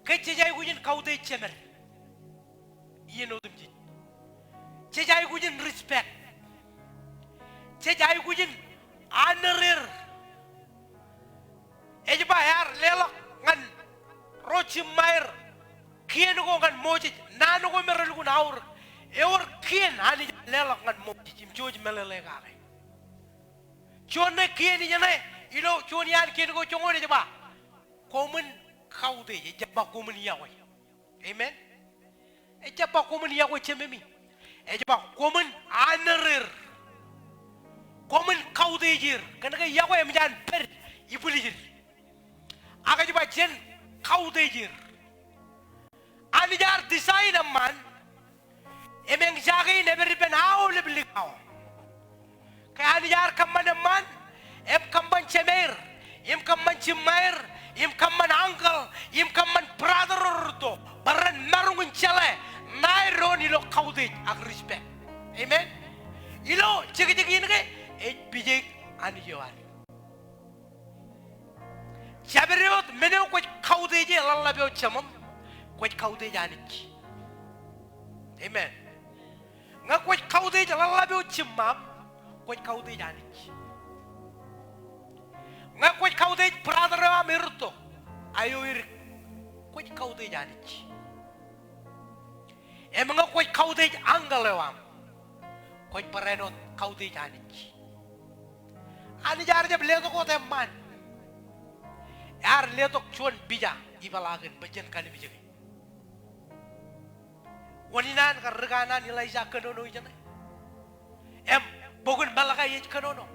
ke jej aikuj in kautiej jemed iien otemjej. Jej aikuj in respect. Jej aikuj in honor er. Ej ba ear leḷọk ñan ro jiṃṃaer kien ko ñan Moses, naan ko me relukkuun aorōk. Ewōr kien Anij ear leḷọk ñan Moses im jouj meḷeḷe kake. Juon ṇe kien ijeṇe, ilo juon iaan kien ko joñoul ej ba, koṃwin kautiej, ejjab ba koṃwin yokwe. Amen. Ejjab ba koṃwin yokwe jememi. Ej ba koṃwin honor er. Koṃwin kautiej er. Kōnke yokwe eṃōj an pād ibwiljid. Ak ej ba jen kautiej er. Anij ear design eṃṃaan im eñjake in epād ippān aolep likao. Ke Anij ear kōṃṃan eṃṃaan, im kōṃṃan jemāer, im kōṃṃan jiṃṃaer, im kōṃṃan uncle, im kōṃṃan brother eo rūtto, bwe ren maroñ in jeḷā ṇae doon ilo kautiej ak respect. Amen. Ilo jekjek in ke ej pijeik Anij eo ad. Jabdewōt men eo kwōj kautiej e ḷōḷḷap eo jeṃaṃ, kwōj kautiej Anij. Amen. Ñe kwōj kautiej ḷōḷḷap eo jiṃṃaṃ, kwōj kautiej Anij. Ñe kwōj kautiej brother eo aṃ erūtto, eo edik, kwōj kautiej Anij. Im ñe kwōj kautiej uncle eo aṃ, kwōj barāinwōt kautiej Anij. Anij ear jab letok wōt eṃṃaan. Ear letok juon pija ipeḷaakin bwe jen kalimjeke. Wōn in an kar ri kanaan Elaija kōnono ijeṇe. Im bok in Malakai ej kōnono.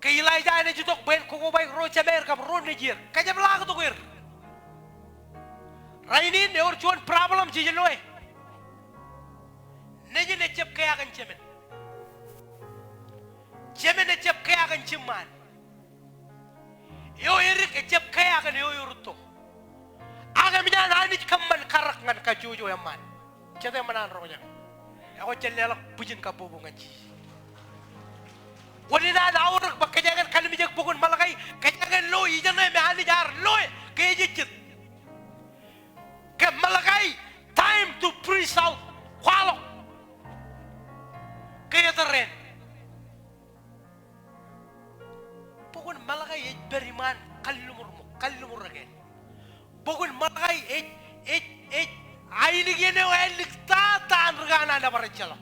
Ke Elaija enaaj itok bwe en kokobaik ro jemāer kab ro nejier, kōjepḷaaktok er. Rainin ewōr juon problem jej loe. Nejin ejjab kea kōn jemān. Jemān ejjab kea kōn jiṃṃaan. Eo edik ejjab kea kōn eo erūtto. Ak eṃōj an Anij kōṃṃan karōk ñan kajjojo eṃṃaan. Jete ṃōṇōṇō ro ñan. Ekwe jen leḷọk bwijin kabbokbok ñan Jisōs. Wōn in an aorōk bwe kōjeañ en kalimjek bok in Malakai, kōjeañ en lo ijeṇe me Anij ear loe ke ejejjet. Ke Malakai, time to preach out, kwaḷọk ke eter en. Bok in Malakai ej pād iṃaan kalliṃur ṃōk, kalliṃur ekāāl. Bok in Malakai ej, ej, ej ainikien eo āliktata an ri kanaan ebar ejjeḷọk.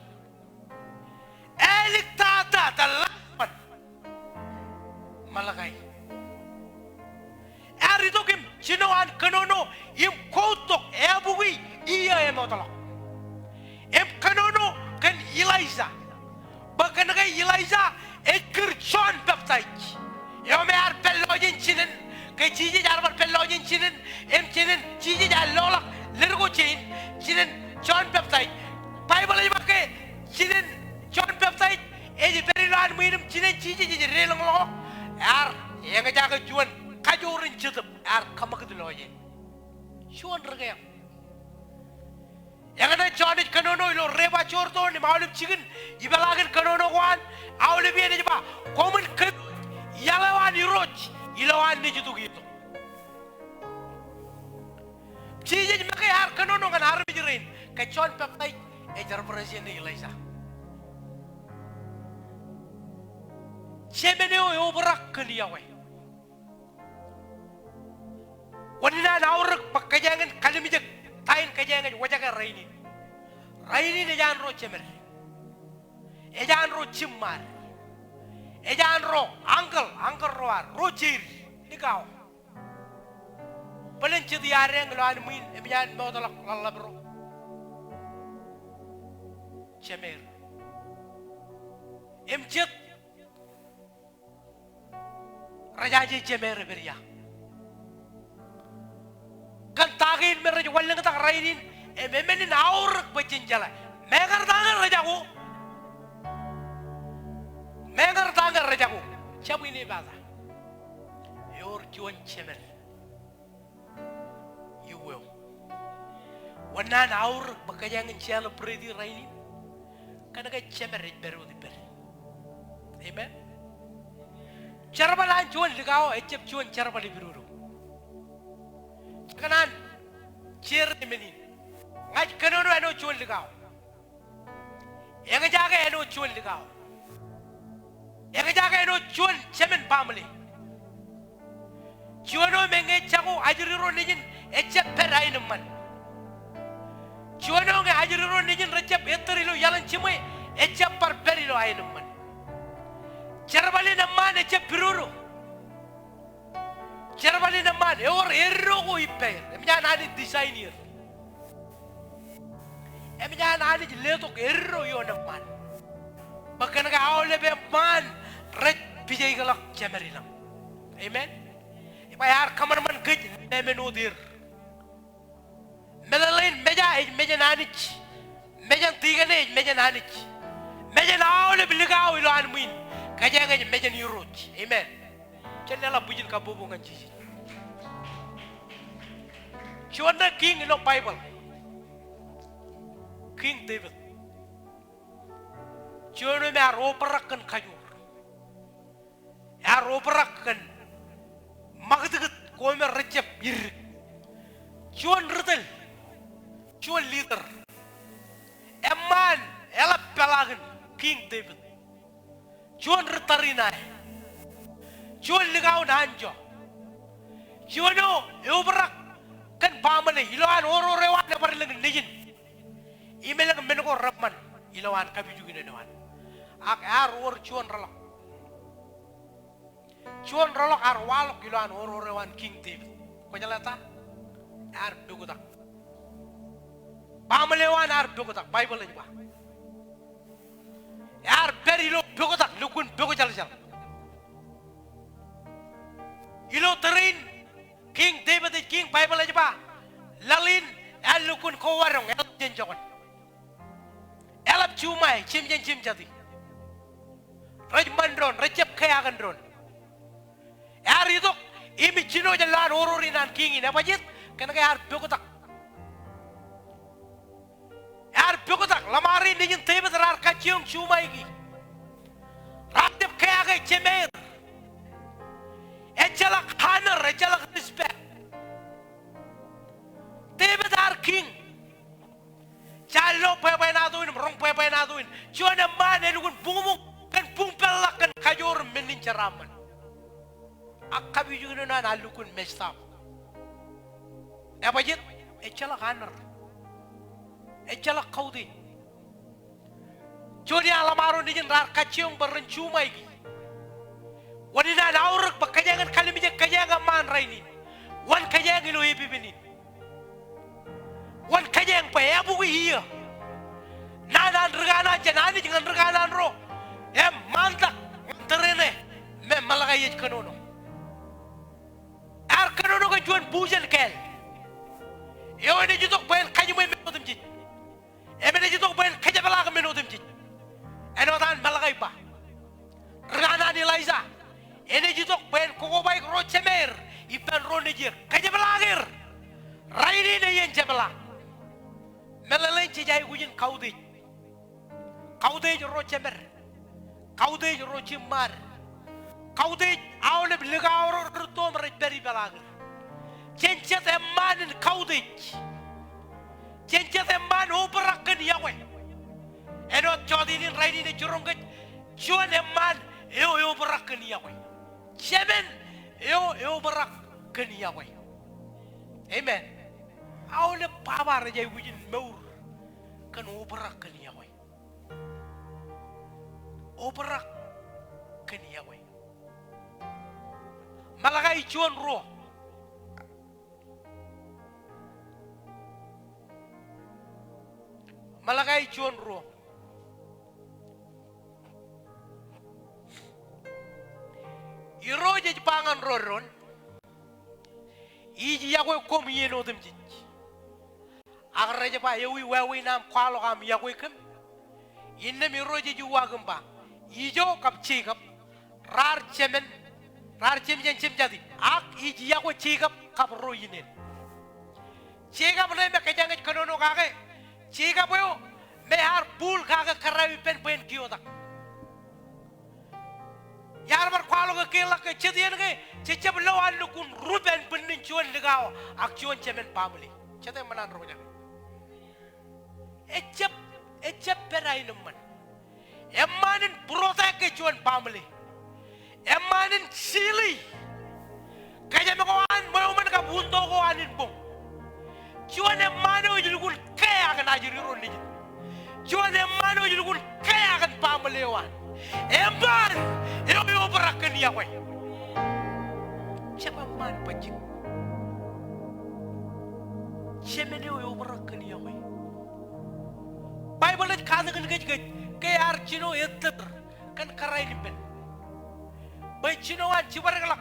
Āliktata, the last one. Malakai. Ear itok im jino an kōnono im quote tok eabukwi iiō emootḷọk. Im kōnono kōn Elaija. Bwe kōnke Elaija ej kūr Jon Peptaij. Eo me ear pād lọjien jinen, ke Jisōs ear bar pād lọjien jinen, im jinen Jisōs ear loḷọk leddik ko jein, jinen Jon Peptaij. Baibōḷ ej ba ke jinen Jon Peptaij ej pād ilowaan ṃwiin im jinen Jisōs ej deḷọñḷọk. Ear eñjake juon kajoor in Jetōb, ear kōṃakūt lọjien. Juon rikeañ. Eñṇe Jon ej kōnono ilo River Jordan im aolep jikin, ipeḷaakin kōnono ko an, aolep iien ej ba, koṃwin kōpooj iaḷ eo an Irooj ilowaan Nejūtōk Itok. Jisōs make ear kōnono ñan armej rein, ke Jon Peptaij ej represent e Elaija. Jemān eo eobrak kōn yokwe. Wōn in an aorōk bwe kōjeañ en kalimjek ta in kōjeañ ej wōjake rainin. Rainin ej an ro jemed. Ej an ro jiṃṃaad. Ej an ro uncle, uncle ro ad, ro jeid, likao. Bōlen jet iadeañ ilowaan ṃwiin, eṃōj an mootḷọk ḷōḷḷap ro jemed. Im jet rejaje jemed epād ia. Kōn ta kein me rej wanlōñtak rainin, im emān in aorōk bwe jen jeḷā. Meñe ta ñe rejako. Meñe ta ñe rejako. Jab inepata. wor juon jemed iweo. Wōn naan aorōk bwe kōjeañ in celebrate rainin? Kōnke jemed ej pād wōt ippād. Amen. Jerbal an juon likao ejjab juon jerbal ipidodo. Kōn an share men in. Ña ij kōnono āinwōt juon likao. Eñjake āinwōt juon likao. Eñjake āinwōt juon jemān baaṃle. Juon eo me ñe ejako ajri ro nejin ejjab pād aenōṃṃan. Juon eo ñe ajri ro nejin rejjab ettōr ilo iaḷ in jiṃwe ejjab bar pād ilo aenōṃṃan. Jerbal in eṃṃaan ejjab pidodo. Jerbal in eṃṃaan ewōr eddo ko ippāer. Emōj an Anij design er. Emōj an Anij letok eddo ioon eṃṃaan. Bwe kōnke aolep eṃṃaan rej pijeikḷọk jemed ilañ. Amen. Iba ear kōṃanṃan kōj, memen wōt er. Meḷeḷein meja ej mejān Anij. Mejān tikōne ej mejān Anij. Mejān aolep likao ilowaan ṃwiin kōjeañ ej mejān Irooj. Amen. Jen leḷọk bwijin kabbokbok ñan Jisōs. Juon ro kiiñ ilo Baibōḷ. Kiiñ Devid. Juon eo me ear obrak kōn kajoor. Ear obrak kōn ṃakūtkūt ko me rejjab iddik. Juon ri tōl, juon leader. Eṃṃaan eḷap peḷaakin Kiiñ Devid. Juon ri tariṇae. Juon likao in anjọ. Juon eo eobrak kōn baaṃle ilowaan oror eo an ebar lōñ nejin. Im elōñ men ko reṃṃan ilowaan kapijuknen eo an. Ak ear wōr juon reḷọk. Juon reḷọk ear waḷọk ilowaan oror eo an Kiiñ Devid. Kwōjeḷā ta? Ear poktak. Baaṃle eo an ear poktak, Baibōḷ ej ba. Ear pād ilo poktak, lukkuun pokjeḷjeḷ. Ilo tōre in, Kiiñ Devid ej kiiñ, Baibōḷ ej ba, laḷ in ear lukkuun kowadoñ, eḷap jān jokon. Eḷap juṃae, jimjān jimjati. Rej ṃan doon, rejjab kea kōn doon. Ear itok im jino jān lowaan oror in an kiiñ in, ebajjeet, kōnke ear poktak. Ear poktak, ḷōṃaro nejin Devid raar kajjioñ juṃaiki. Raar jab kea ke jemeer. Ejjeḷọk honor, ejjeḷọk respect. Devid ear kiiñ. Jaar lo bwebwenato in im roñ bwebwenato in. Juon eṃṃaan elukkuun buñbuñ kōn buñ peḷḷọk kōn kajoor im men in jeraaṃṃan. Ak kapijuknen eo an ear lukkuun messed up. Ebajjeet, ejjeḷọk honor. Ejjeḷọk kautiej. Juon iaan ḷōṃaro nejin raar kajjioñ bwe ren juṃaiki. Wōn in an aorōk bwe kōjeañ in kalimjek kōjeañ eṃṃaan rainin. Wōn kōjeañ ilo epepen in. Wōn kōjeañ bwe ebukwi iiō. Naan an ri kanaan jān Anij ñan ri kanaan ro eṃṃantak ñan tōre ṇe me Malakai ej kōnono. Ear kōnono kōn juon bujen kāāl. Eo enaaj itok bwe en kajiṃwe men otemjej. Im enaaj itok bwe en kōjepḷaak men otemjej. Āinwōt an Malakai ba. Ri kanaan Elaija. Enaaj itok bwe en kokobaik ro jemeer ippān ro nejier. Kōjepḷaak er. Rainin ej iien jepḷaak. Meḷeḷein jej aikuj in kautiej. Kautiej ro jemed. Kautiej ro jiṃṃaad. Kautiej aolep likao ro rūtto im rej pād ipeḷaakin. Jen jet eṃṃaan in kautiej. Jen jet eṃṃaan obrak kōn iọkwe. Āinwōt jọteen in rainin ej jiroñ kōj, juon eṃṃaan eo eobrak kōn iọkwe. Jemān eo eobrak kōn iọkwe. Amen. Aolep baba rej aikuj in mour kōn obrak kōn iọkwe. Obrak kōn iọkwe. Malakai juon ruo. Malakai juon ruo. Irooj ej ba ñan ro doon, ij iọkwe koṃ iien otemjej. Ak rej ba, ewi wāween aṃ kwaḷọk aṃ iọkwe kōm? Innām Irooj ej uwaak im ba, ijo kab Jekob raar jemān Raar jemjein jemjatid. Ak ij iọkwe Jekob kab ro in en. Jekob ṇe me kōjeañ ej kōnono kake. Jekob eo me ear bōl kake kōrā eo ippān bwe en kiotak. Iar bar kwaḷọk ekkeḷọk ke jet iien ke jej jab lo an lukkuun rup ānbwinnin juon likao ak juon jemān baaṃle. Jete ṃōṇōṇō ro jake. Ejjab, ejjab pād aenōṃṃan. Eṃṃaan in protect e juon baaṃle. Eṃṃaan in sili kōjām ko an ṃweo ṃōn kab undo ko an in boñ. Juon eṃṃaan eo ej lukkuun kea kōn ajri ro nejid. Juon eṃṃaan eo ej lukkuun kea kōn baaṃle eo an. Eṃṃaan eo eobrak kōn iọkwe. Jab eṃṃaan bajjek. Jemān eo eobrak kōn iọkwe. Baibōḷ ej katakin kōj ke, ke ear jino ettōr kōn kōrā in ippān. Bwe jino an jibadekḷọk,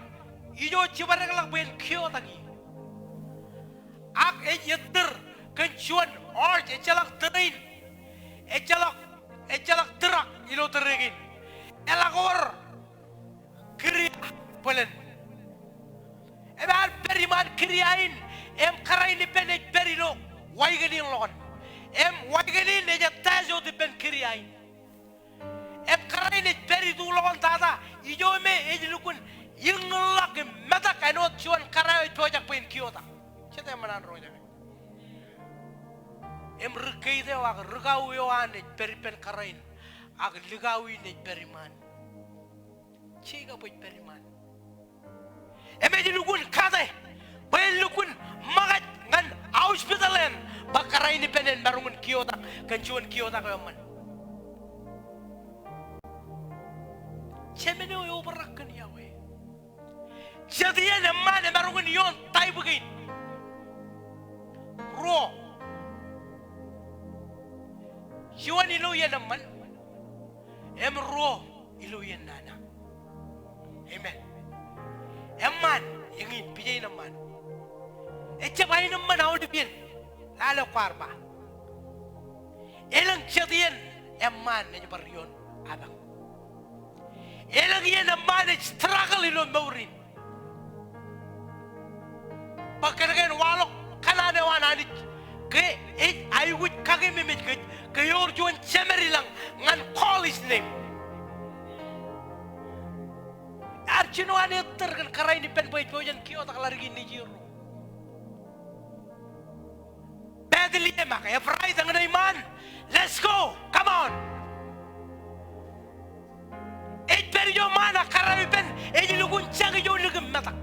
ijo jibadekḷọk bwe en kiotak ie. Ak ej ettōr kōn juon horse, ejjeḷọk tōre in. Ejjeḷọk, ejjeḷọk truck ilo tōre kein. Eḷak wōr kiria bōlen. Im ear pād iṃaan kiria in, im kōrā in ippān ej pād ilo wagon in ḷọkon. Im wagon in ej attach wōt ippān kiria in. Im kōrā in ej pād ituḷọk wōt tata, ijo me ej lukkuun iñḷọk im metak āinwōt juon kōrā eo ej pojak bwe en kiotak. Jete ṃōṇōṇō ro jake. Im ri keid eo ak ri kau eo an ej pād ippān kōrā in, ak likao in ej pād iṃaan. Jekob ej pād iṃaan. Im ej lukkuun kate bwe en lukkuun ṃōkaj ñan hospital eṇ bwe kōrā in ippān en maroñ in kiotak kōn juon kiotak eo eṃṃan. Jemān eo eobrak kōn iọkwe. Jet iien eṃṃaan emaroñ in ioon type kein. Ruo. Juon ilo iien eṃṃan. Im ruo ilo iien nana. Amen. Eṃṃaan, eñin, pija in eṃṃaan. Ejjab aenōṃṃan aolep iien. Lale kwaar ba. Elōñ jet iien eṃṃaan ej bar ioon apañ. Elōñ iien eṃṃaan ej struggle ilo mour in. Bwe kōnke en waḷọk kōṇaan eo an Anij ke ej aikuj kakememej kōj ke ewōr juon jemed ilañ ñan call his name. Ear jino an ettōr kōn kōrā in ippān bwe ej pojak in kiotak ḷaddik in nejier ro. Bethlehem ak Ephrathah eñṇe iṃaan. Let's go. Come on. Ej pād ijo ṃaan ak kōrā eo ippān ej lukkuun jak ijo lik im metak.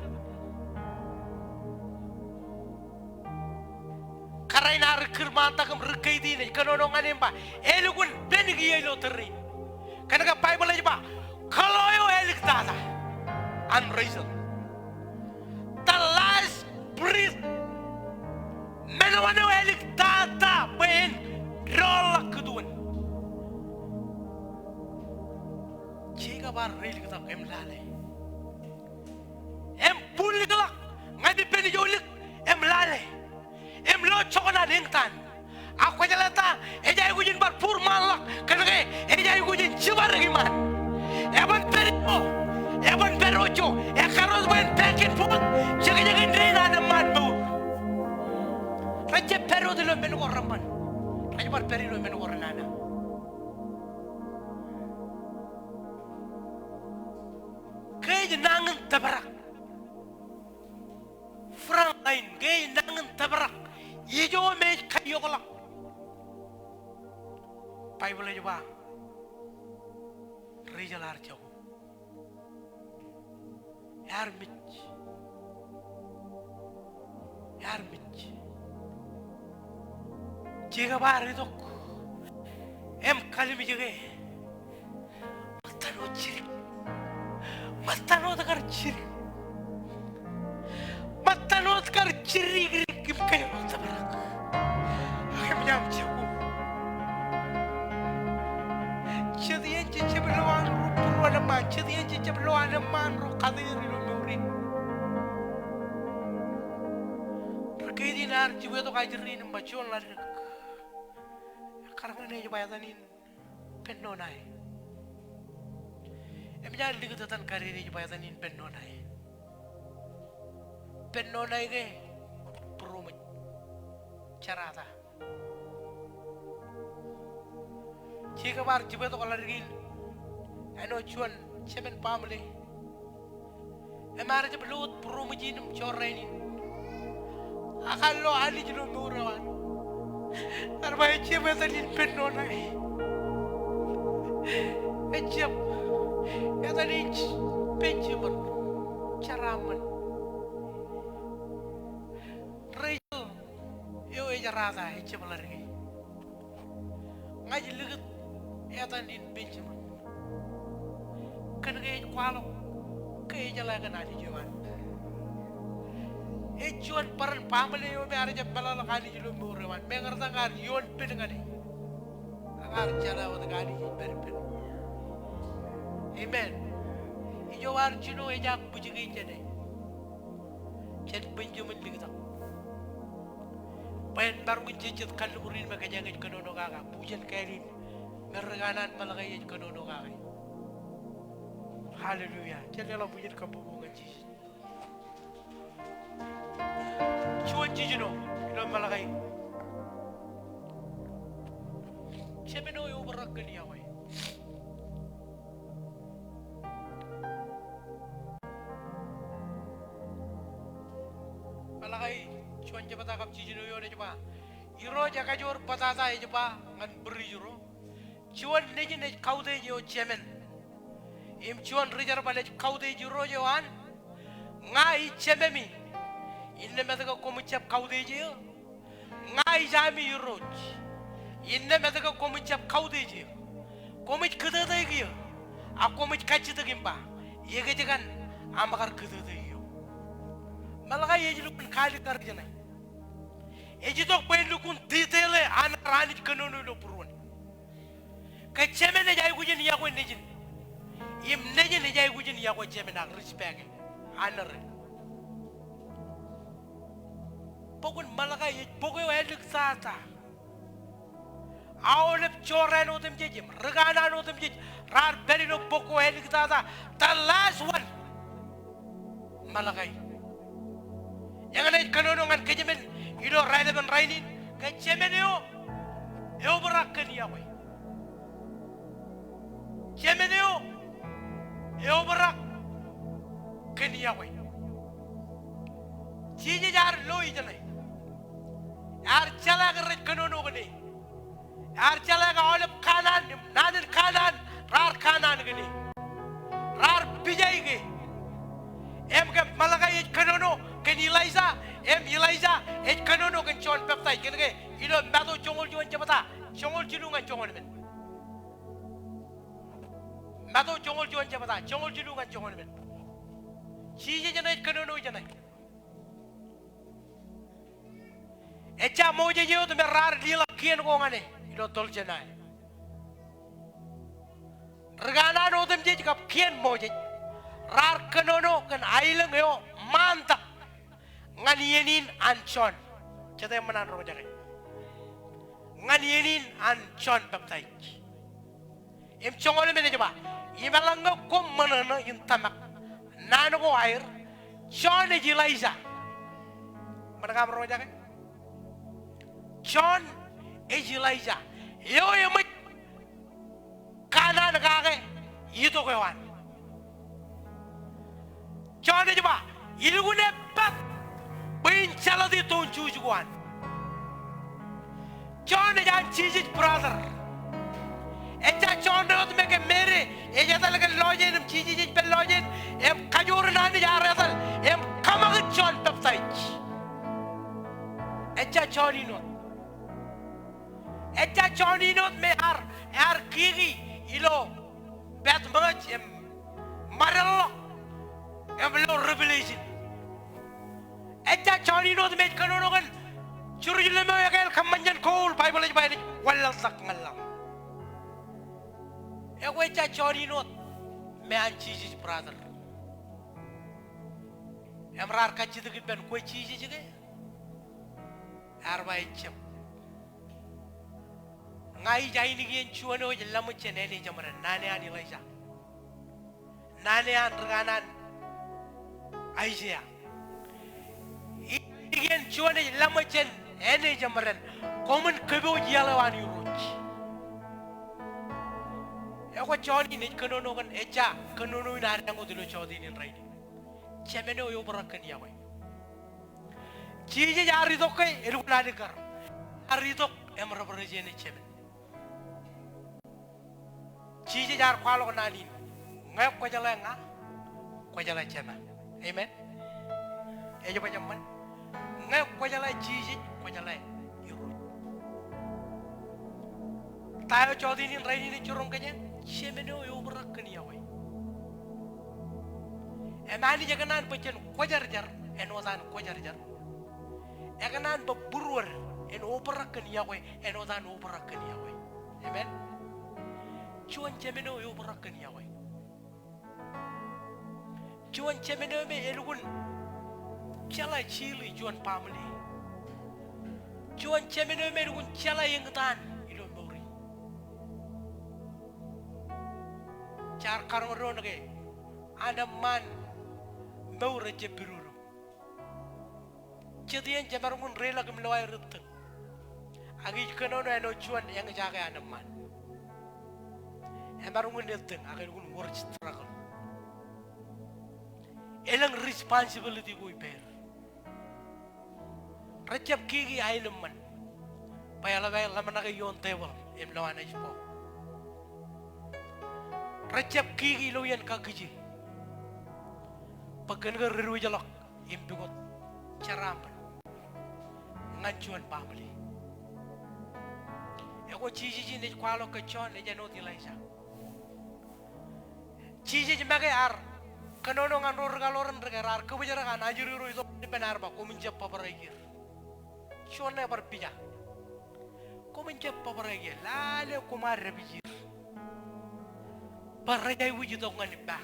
Kōrā in ear ikkir ṃaantak im ri keid in ej kōnono ñan e im ba, elukkuun penik ie ilo tōre in. Kōnke Baibōḷ ej ba, kōḷo eo āliktata an Rachel. The last breath. Menwōn eo āliktata bwe en doorḷọk kūtuon. Jekob ear reiliktok im lale. Im bulikḷọk ñan ippān ijo lik im lale. Im lo jokwan an eñtaan. Ak kwōjeḷā ta, ej aikuj in bar bōd ṃaanḷọk, kōnke ej aikuj in jibadek iṃaan. Eban pād ijo, eban pād ijo, ekkar wōt bwe en back and forth, jekjekin dein an eṃṃaan mour. Rej jab pād wōt ilo men ko reṃṃan. Rej bar pād ilo men ko renana. Ke ej nañin tōprak. Front line, ke ej nañin tōprak ijo me ej kaiokḷọk. Baibōḷ ej ba, Rachel ear jako. Ear mej. Ear mej. Jekob ear itok im kallimjeke. Ṃōttan wōt jidik. Ṃōttan wōt kar jidik. Ṃōttan wōt kar jidik im kōjro tōprak. Ak im jab jako. Jet iien jej jab lo an ro būruon eṃṃaan. Jet iien jej jab lo an eṃṃaan ro kate er ilo mour in. Ri keid in ear jibwe tok ajri in im ba juon ḷaddik. Ekkar ñan e ej ba etan in Benoni. Eṃōj an likūt etan kadedeej bwe etan in Pennona e. Pennona e ke būroṃōj. Jerata. Jekōb ear jibwe tok ḷaddik in āinwōt juon jemān baaṃle. Im ear jab lo wōt būroṃōj in im jorrāān in. Ak ear lo Anij ilo mour eo an. Ear ba ejjab etan in Pennona e. Ejjab. Etan in Benjamin. Jeraaṃṃan. Rachel eo ejerata ejjab ḷaddik e. Ña ij likūt etan in Benjamin. Kōn ke ej kwaḷọk ke ejeḷā kōn Anij eo an. Ej juon bōran baaṃle eo me ear jab meḷọkḷọk Anij ilo mour eo an. Meñe rej itok ñan ioon pād ñan e. Ak ear jeḷā wōt ke Anij ej pād ippān. Amen. Ijo ear jino ejaak bwijiki jān e. Jān Benjamin liktak. Bwe en maroñ in jejjet kalliṃur in me kōjeañ ej kōnono kake, bwijin kāāl in me ri kanaan Malakai ej kōnono kake. Hallelujah. Jen leḷọk bwijin kabbokbok ñan Jisōs. Juon jiljino ilo Malakai. Jemān eo eobrak kōn iọkwe. Malakai juon jebta kab jiljino eoon ej ba, Irooj ekajoor bōtata ej ba ñan būrijro, juon nejin ej kautiej eo jemān. Im juon rijerbal ej kautiej irooj eo an, Ña ij jememi, innām etke koṃij jab kautiej eō? Ña ij ami irooj, innām etke koṃij jab kautiej eō? Koṃij kūtōtōik eō, ak koṃij kajjitōk im ba, Ekōjkan aṃ kar kūtōtōik eō. Malakai ej lukkuun kaalikkar jeṇe. Ej itok bwe en lukkuun detail e an kar Anij kōnono ilo būruon. Ke jemān ej aikuj in iọkwe nejin. Im nejin ej aikuj in iọkwe jemān ak respect e. Honor e. Bok in Malakai ej bok eo āliktata. Aolep jorrāān otemjej im ri kanaan otemjej raar pād ilo bok ko āliktata. The last one. Malakai. Eñin ej kōnono ñan kōjemān ilo raelepen rainin, ke jemān eo eobrak kōn iọkwe. Jemān eo eobrak kōn iọkwe. Jisōs ear lo ijeṇe. Ear jeḷā ke rej kōnono kōn e. Ear jeḷā ke aolep kanaan im naan in kanaan raar kanaan kōn e. Raar pijaik e. Im ke Malakai ej kōnono kōn Elaija, im Elaija ej kōnono kōn Jon Peptaij. Kōn ke ilo Matu joñoul juon jebta, joñoul jilu ñan joñoul emān. Matu joñoul juon jebta, joñoul jilu ñan joñoul emān. Jisōs eṇ ej kōnono ijeṇe. Ejja Moses eo wōt me raar liḷọk kien ko ñan e ilo toḷ Sinai. Ri kanaan otemjej kab kien Moses raar kōnono kōn aelōñ eo ṃaantak ñan iien in an Jon. Jete eṃṃan an roñjake. Ñan iien in an Jon Peptaij. Im joñoul emān ej ba, im eḷaññe koṃ ṃōṇōṇō in tōmak naan ko aer, Jon ej Elaija. Ṃōṇōṇō aṃ roñjake. Jon ej Elaija. Eo eṃōj kanaan kake itok eo an. Jon ej ba, ilukkuun epat bwe in jeḷọti toon Jews ko an. Jon ej an Jisōs brother. Ejja Jon eo wōt me ke Meri ej etal kōn lọjien im Jisōs ej pād lọjien im kajoor in Anij ear etal im kōṃakūt Jon Peptaij. Ejja Jon in wōt. Ejja Jon in wōt me ear, ear kiki ilo Patmos im ṃōdeḷḷọk im ilo Revelation. Ejja Jon in wōt me ej kōnono kōn Jerusalem eo ekāāl kōṃṃan jān gold, Baibōḷ ej ba enaaj wanlaḷtak ñan laḷ. Ekwe ejja Jon in wōt me an Jisōs brother. Im raar kajjitōk ippān, kwe Jisōs ke? Ear ba ejjab. Ña ij ainikien juon eo ej laṃōj jān āne jeṃaden, naan e an Elaija. naan eo an ri kanaan Aiseia. Ikien juon ej laṃōj jān āne jeṃaden, koṃwin kōpooj iaḷ eo an Irooj. Ekwe Jon in ej kōnono kōn, ejja kōnono in ad āinwōt ilo jota in rainin. Jemān eo eobrak kōn iọkwe. Jisōs ear itok ke elukkuun alikkar. Ear itok im rej bar ej āne jemān. Jisōs ear kwaḷọk naan in, ñe kwōjeḷā ña, kwōjeḷā Jema. Amen. Ej baj eṃṃan. Ñe kwōjeḷā Jisōs, kwōjeḷā Irooj. Ta eo jota in rainin ej jiroñ kōj, jemān eo eobrak kōn iọkwe. Im Anij ekōṇaan bwe jen kwōjarjar āinwōt an kwōjarjar. Ekōṇaan bwe būruod en obrak kōn iọkwe āinwōt an obrak kōn iọkwe. Amen. Juon jemān eo eobrak kōn iọkwe. Juon jemān eo me elukkuun jeḷā jilu juon baaṃle. Juon jemān eo me elukkuun jeḷā eñtaan ilo mour in. Jaar karoñ doon ke an eṃṃaan mour ejjab pidodo. Jet iien jemaroñ in reiḷọk im lo aer ettōñ. Ak ij kōnono āinwōt juon eñjake an eṃṃaan. Emaroñ in ettōñ ak elukkuun wōr struggle. Elōñ responsibility ko ippāer. Rejjab kiki aenōṃṃan bwe eḷap aer ḷōmṇake ioon tebōḷ im lo anesbọọk. Rejjab kiki ilo iien kakkije bwe kōn ke rediwōjḷọk im pukot jeraaṃṃan ñan juon baaṃle. Ekwe Jisōs in ej kwaḷọk ke Jon ej āinwōt Elaija. Jisōs make ear kōnono ñan ro rikaḷoran ri ke raar kōbōjrak an ajri ro itok ippān, ear ba, koṃwin jab bōbrae er. Juon ṇe bar pija. Koṃwin jab bōbrae er, lale koṃ ar dāpij er. Bwe rej aikuj itok ñan ippa.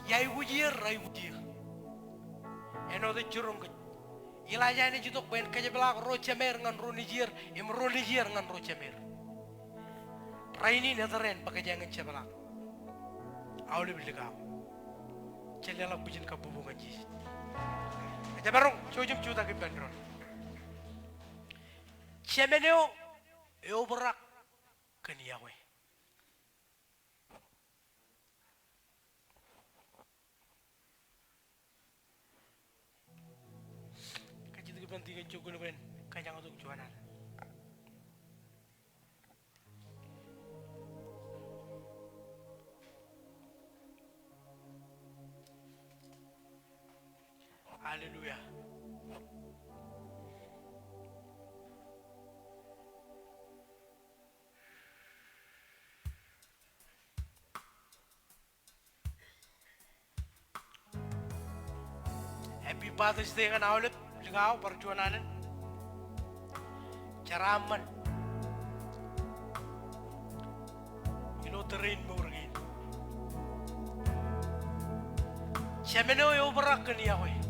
Iar aikuj er, rej aikuj er. Āinwōt ej jiroñ kōj. Elaija enaaj itok bwe en kōjepḷaak ro jemāer ñan ro nejier, im ro nejier ñan ro jemāer. Rainin eter eṇ bwe kōjeañ in jepḷaak. Aolep likao. Jen leḷọk bwijin kabbokbok ñan Jisōs. Jemaroñ jouj im jutak ippān doon. Jemān eo eobrak kōn iọkwe. Kajjitōk ippān dikon joñoul bwe en kōjañtok juon alen. Hallelujah. Happy Father's Day ñan aolep likao bar juon alen. Jeraaṃṃan ilo tōre in mour kein. Jemān eo eobrak kōn iọkwe.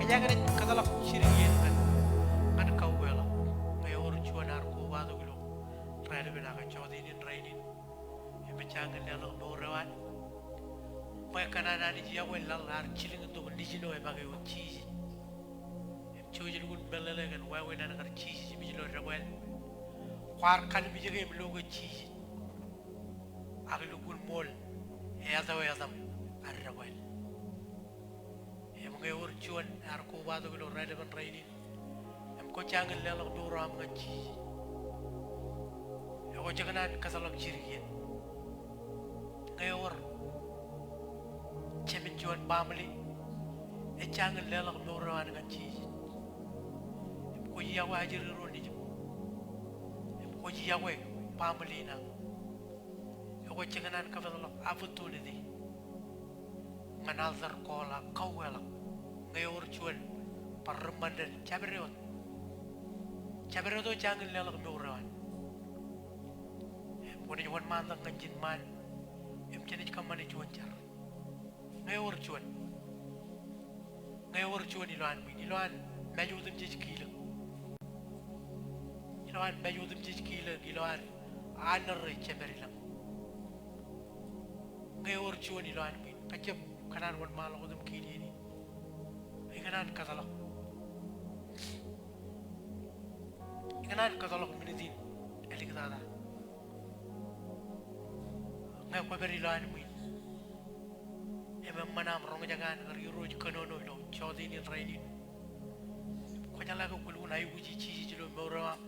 Kōjeañ naaj kōtḷọk jidik iien ñan, ñan kaukweḷọk. Ñe ewōr juon ear kobatok ilo raelep in ak jọteen in rainin im ejjañin leḷọk mour eo an, bwe kōn an Anij iọkwe laḷ ear jilkintok Nejin eo e make wōt Jisōs. Im jouj lukkuun meḷeḷe kōn wāween an kar Jisōs im ilo debwāāl. Kwaar kallimjeke im loe ke Jisōs ak lukkuun ṃool etawe etaṃ ad debwāāl. Im ñe ewōr juon ear kobatok ilo raelep in rainin im kwōjañin leḷọk mour eo aṃ ñan Jisōs, ekwe jekōṇaan kōtḷọk jidik iien. Ñe ewōr jemān juon baaṃle ejjañin leḷọk mour eo an ñan Jisōs, im kwōj iọkwe ajri ro nejiṃ, im kwōj iọkwe baaṃle in aṃ, ekwe jekōṇaan kōpeḷḷọk opportunity ñan altar call ak kaukweḷọk. Ñe ewōr juon bar ri ṃandan, jabdewōt, jabdewōt eo ejjañin leḷọk mour eo an, kwōnaaj wōnṃaantak ñan ijin ṃaan im jenaaj kōṃṃane juon jar. Ñe ewōr juon, ñe ewōr juon ilowaan ṃwiin, ilowaan mej otemjej kilōk, ilowaan mej otemjej kilōk, ilo ad, ad nōrre jepād ilañ. Ñe ewōr juon ilowaan ṃwiin, kajjab kōṇaan wōnṃaanḷọk wōt im kiiō iien in. Ikōṇaan kōtḷọk, ikōṇaan kōtḷọk minit in āliktata. Ñe kwōpād ilowaan ṃwiin im eṃṃan aṃ roñjake an kar Irooj kōnono ilo jọteen in rainin, kwōjeḷā ke kwōlukkuun aikuji Jisōs ilo mour eo aṃ,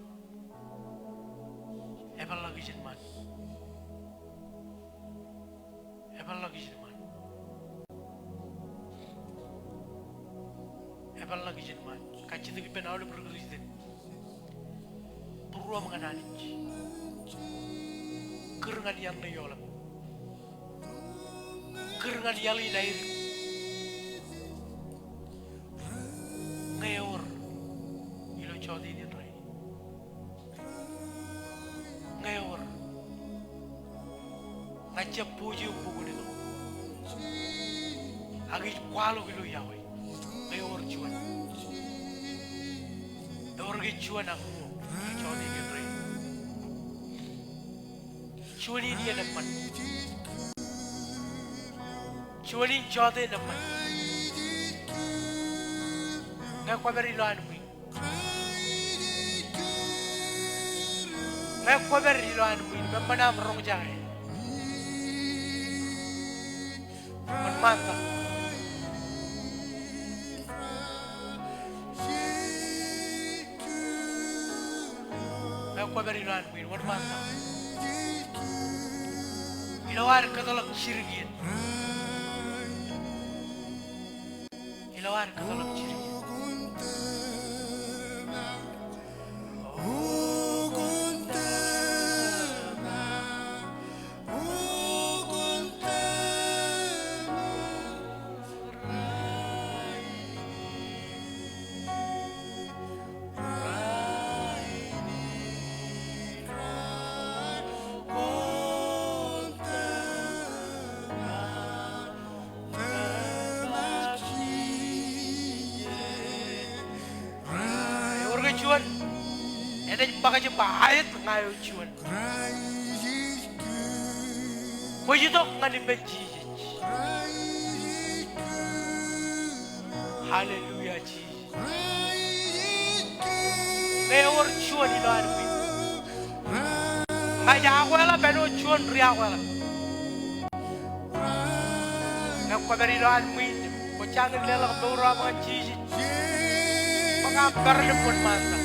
epeḷḷọk ijin ṃaan. Epeḷḷọk ijin ṃaan. Epeḷḷọk ijin ṃaan. Kajjitōk ippān aolep ri Kristian, būruōm ñan Anij. Kūr ñan iar ṇe eoḷap. Kūr ñan iaḷ in airik. Ñe ewōr ilo jọteen in rainin, ñe ewōr, ña ij jab pojak bukun itok, ak ij kwaḷọk ilo iọkwe. Ñe ewōr juon, ewōr ke juon ak ṃool ilo jọteen in rainin. Juon in iien eṃṃan. Juon in jọteen eṃṃan. Ñe kwōpād ilowaan ṃwiin, ñe kwōpād ilowaan ṃwiin im eṃṃan aṃ roñjake, wōnṃaantak. Ñe kwōpād ilowaan ṃwiin, wōnṃaantak. Ilo ad kōtḷọk jidik iien. Ilo ad kōtḷọk jidik iien. Ewōr ke juon enaaj ṃōkaj im ba aet ña eo juon. Kwōj itok ñan ippān Jisōs. Hallelujah, Jisōs. Ñe ewōr juon ilowaan ṃwiin, ña ij akweḷap āinwōt juon ri akweḷap. Ñe kwōpād ilowaan ṃwiin, kwōjañin leḷọk mour eo aṃ ñan Jisōs, bwe kōm peran im wōnṃaantak.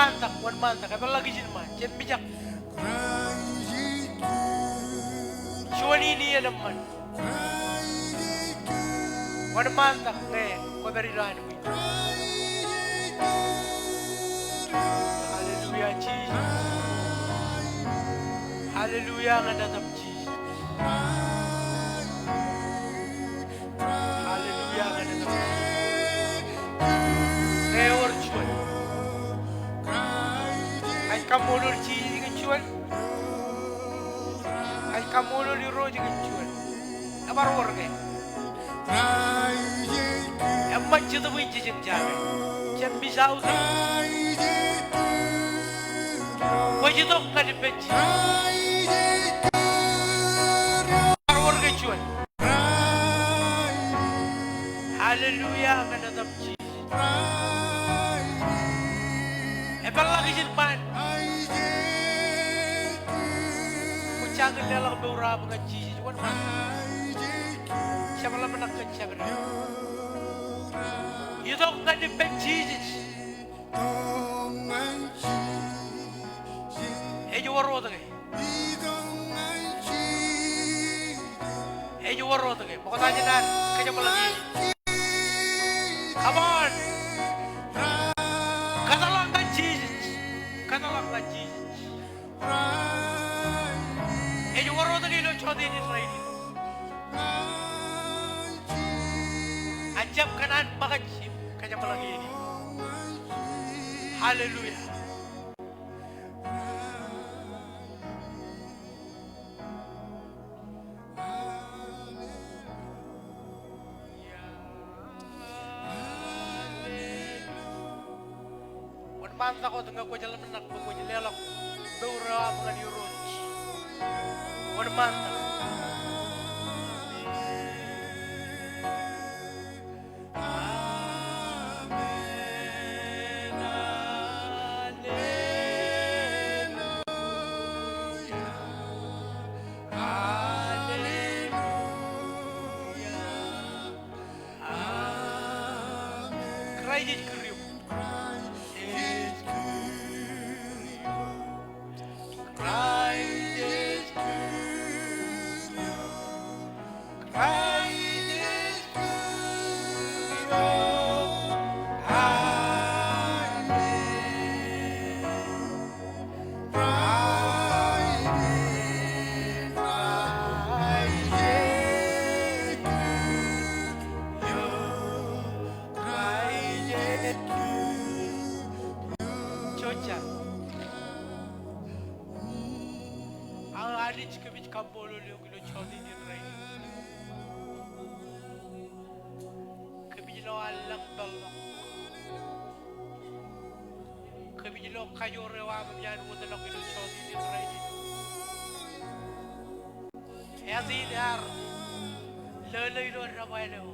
Wōnṃaantak, wōnṃaantak, epeḷḷọk ijin ṃaan, jab mijak. Juon in iien eṃṃan. Wōnṃaantak ñe kwōpād ilo an. Hallelujah, Jesus. Hallelujah, ñan etaṃ, Jesus. Hallelujah, ñan etaṃ. Ewōr juon. Ij kaṃṃoolol Jesus kōn juon. Ij kaṃṃoolol Irooj kōn juon. Ebar wōr ke. Eṃṃan Jetōb in jejjab jake. Jab miss out e. Kwōj itok ñan ippān Jisōs. Ebar wōr ke juon. Hallelujah, ñan etaṃ Jisōs. Epeḷḷọk ijin ṃaan. Kwō jañin leḷọk mour eo aṃ ñan Jisōs, wōnṃaantak. Jab ḷōmṇak kōn jabdewōt. Itok ñan ippān Jisōs. Ej wōr wōt ke. Ej wōr wōt ke. Ṃokta jān ad kōjeṃḷọk iien in. Come on. Kōtḷọk ñan Jisōs. Kōtḷọk ñan Jisōs. Ej wōr wōt ke ilo jota in rainin. Ak jab kōṇaan ṃōkaj im kōjeṃḷọk iien in. Hallelujah. Wōnṃaantak wōt ñe kwōj ḷōmṇak bwe kwōj leḷọk mour eo aṃ ñan Irooj. Wōnṃaantak. Amen. Hallelujah. Hallelujah. Amen. Kraist ej kūr eok. Kraist ej kūr eok. Kraist ej kūr eok. Jouj jar. Aō Anij, kōmij kaṃṃoolol eok ilo jota in rainin. Kōmij lo allōñ peḷḷọk. Kōmij lo kajoor eo aṃ im iaan wōtlọk ilo jota in rainin. Āt in ear lōlō ilo debwāāl eo.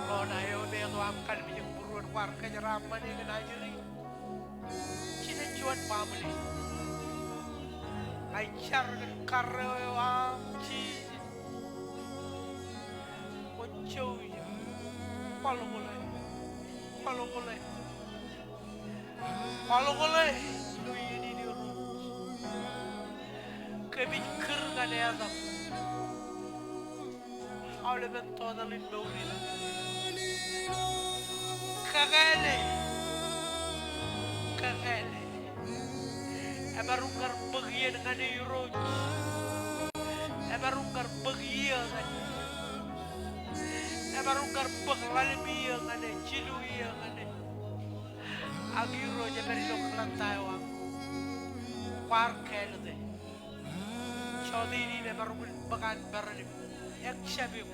Ḷoor eo me eto aṃ kallimjek būruon kwaar kōjeraaṃṃan eō kōn ajri. Jinen juon baaṃle. Ij jar kōn karreo eo aṃ Jisōs. Kwōn jouj im kwaḷọk ḷọk. Kwaḷọk ḷọk. Kwaḷọk ḷọk ilo iien in Irooj. Kōmij kūr ñan etaṃ. Aolepen total in mour in. Kakāāle. Kakāāle. Emaroñ kar bōk iien ñan e Irooj. Emaroñ kar bōk iiō ñan e. Emaroñ kar bōk ḷalem iiō ñan e, jilu iiō ñan e. Ak Irooj, ej pād ilo kalōk ta eo aṃ. Kwaar kāālōt e. Jota in emaroñ in bōk an peran im accept eok.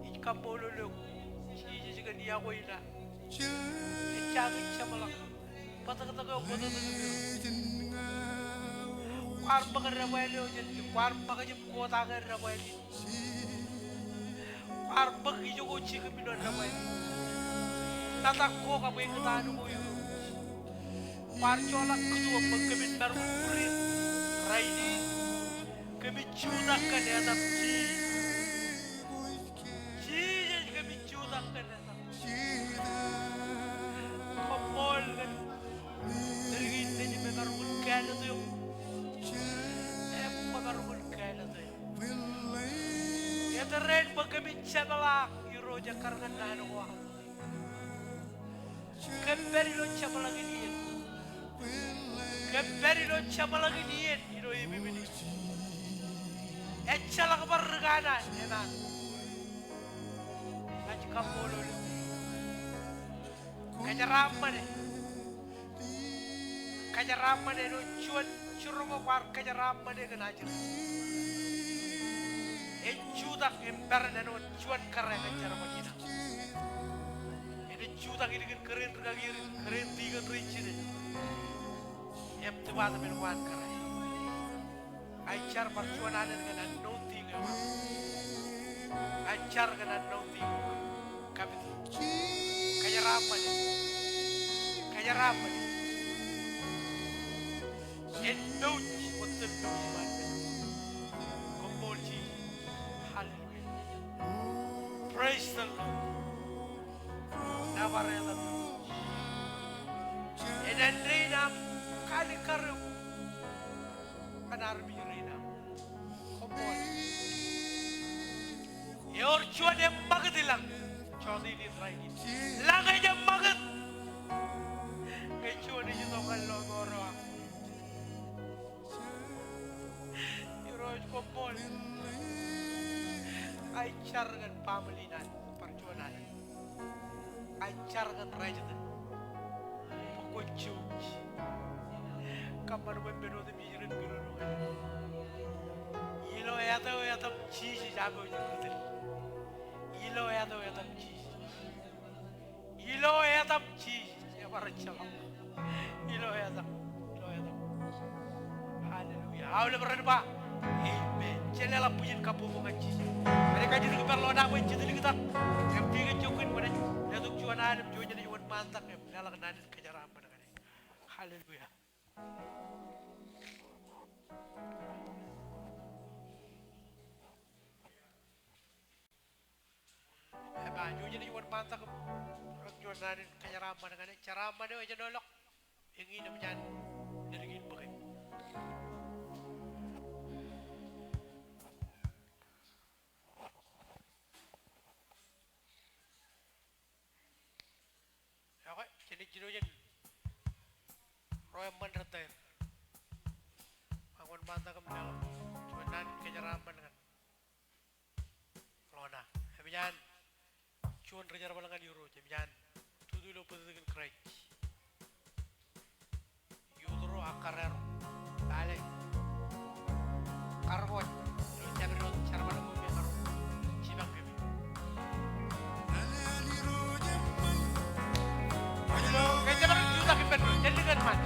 Ij kaṃṃoolol eok Jisōs kōn iọkwe in an. Ejjañin jeṃḷọk bōtōktōk eo bōtōktōk im. Kwaar bōk debwāāl eo jān e. Kwaar bōk jab kotak debwāāl in. Kwaar bōk ijoko jikūm ilo debwāāl in. Ḷotak ko kab eñtaan ko eo. Kwaar joḷọk kūtuō bwe kōmin maroñ in būriet rainin. Kōmij jutak kōn etaṃ Jisōs. Jisōs, kōmij jutak kōn etaṃ. Tōre in bwe kōmij jepḷaak Irooj ekkar ñan naan ko aṃ. Kōm pād ilo jeṃḷọkin iien. Kōm pād ilo jeṃḷọkin iien ilo epepen in. Ejjeḷọk bar ri kanaan eṇ. Ña ij kaṃṃoolol eok. Kōjeraaṃṃane. Kōjeraaṃṃane āinwōt juon jiroñ ko kwaar kōjeraaṃṃane kōn ajri. Ej jutak im peran āinwōt juon kōrā kōn jerbal in aṃ. Enaaj jutak ilikin kōrā in rikaki eṇ, kōrā in tikōn ro ijin eṇ im department ko an kōrā. Ij jar bar juon alen kōn anointing eo aṃ. Ij jar kōn anointing eo aṃ. Kapit. Kōjeraaṃṃane. Kōjeraaṃṃane. Ej pouj, ej pouj iṃaan. Koṃṃool Jisōs. Hallelujah. Praise the Lord. Nōbar eḷap. Enaaj rein aṃ kalikkar eok kōn armej rein aṃ. Koṃṃool. Ewōr juon eṃṃakūt ilañ. Jota in rainin. Lañ ej eṃṃakūt. Ñe juon ej itok ñan lọmọọr eo aṃ. Irooj koṃṃool. Ij jar kōn family in an bar juon alen. Ij jar kōn Rajtōn bwe kwōn jouj. Kōṃṃan bwe men otemjej ren kōnono ñan eō. Ilo etaṃ, etaṃ Jisōs, aṃ eo ej ri tōl. Ilo etaṃ, etaṃ Jisōs. Ilo etaṃ Jisōs, ebar ejjeḷọk. Ilo etaṃ, ilo etaṃ. Hallelujah. Aolep ren ba, amen. Jen leḷọk bwijin kabbokbok ñan Jisōs. Jen kajjitōk ippān ḷotak bwe en jitliktak. Im tikōn jokwe kwōnaaj letok juon alen, juon jenaaj wōnṃaantak im leḷọk naan in kōjeraaṃṃan ñan e. Hallelujah. Eba, juon jenaaj wōnṃaantak im ḷak juon naan in kōjeraaṃṃan ñan e, jeraaṃṃan eo ejenoḷọk eñin im jān ledik in bōke. Ekwe, jenaaj jino jān ro eṃṃan retaer. Ṃōk wōnṃaantak im leḷọk juon naan in kōjeraaṃṃan ñan Lona. Eṃōj an juon ri jerbal ñan Irooj, eṃōj an tutu ilo bōtōktōkin Kraist. Youth ro ak kōrā ro. Bale. Karōk wōt ilo jabdewōt jerbal ko me karom. Jipañ kōm. Kōn jerbal in jutak ippān, jen likūt ṃaan.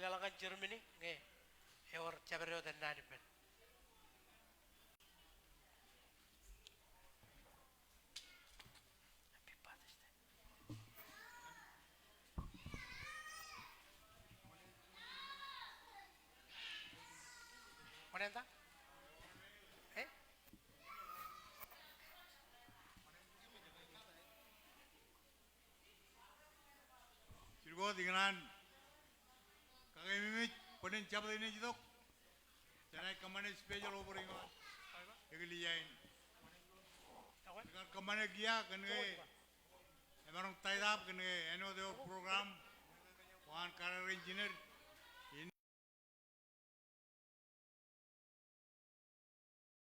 Leḷọk ñan Germany ñe ewōr jabdewōt ennaan ippān. Happy Father's Day. Ṃōṇōṇō ta? Eh? Ij kōṇaan kakeememej bwe jen jabdewōt itok jān aer kōṃṃane special offering eo an eklejia in. Kar kōṃṃane kiiō kōn ke emaroñ tie it up kōn ke āinwōt ewōr program eo an kar arrange in er.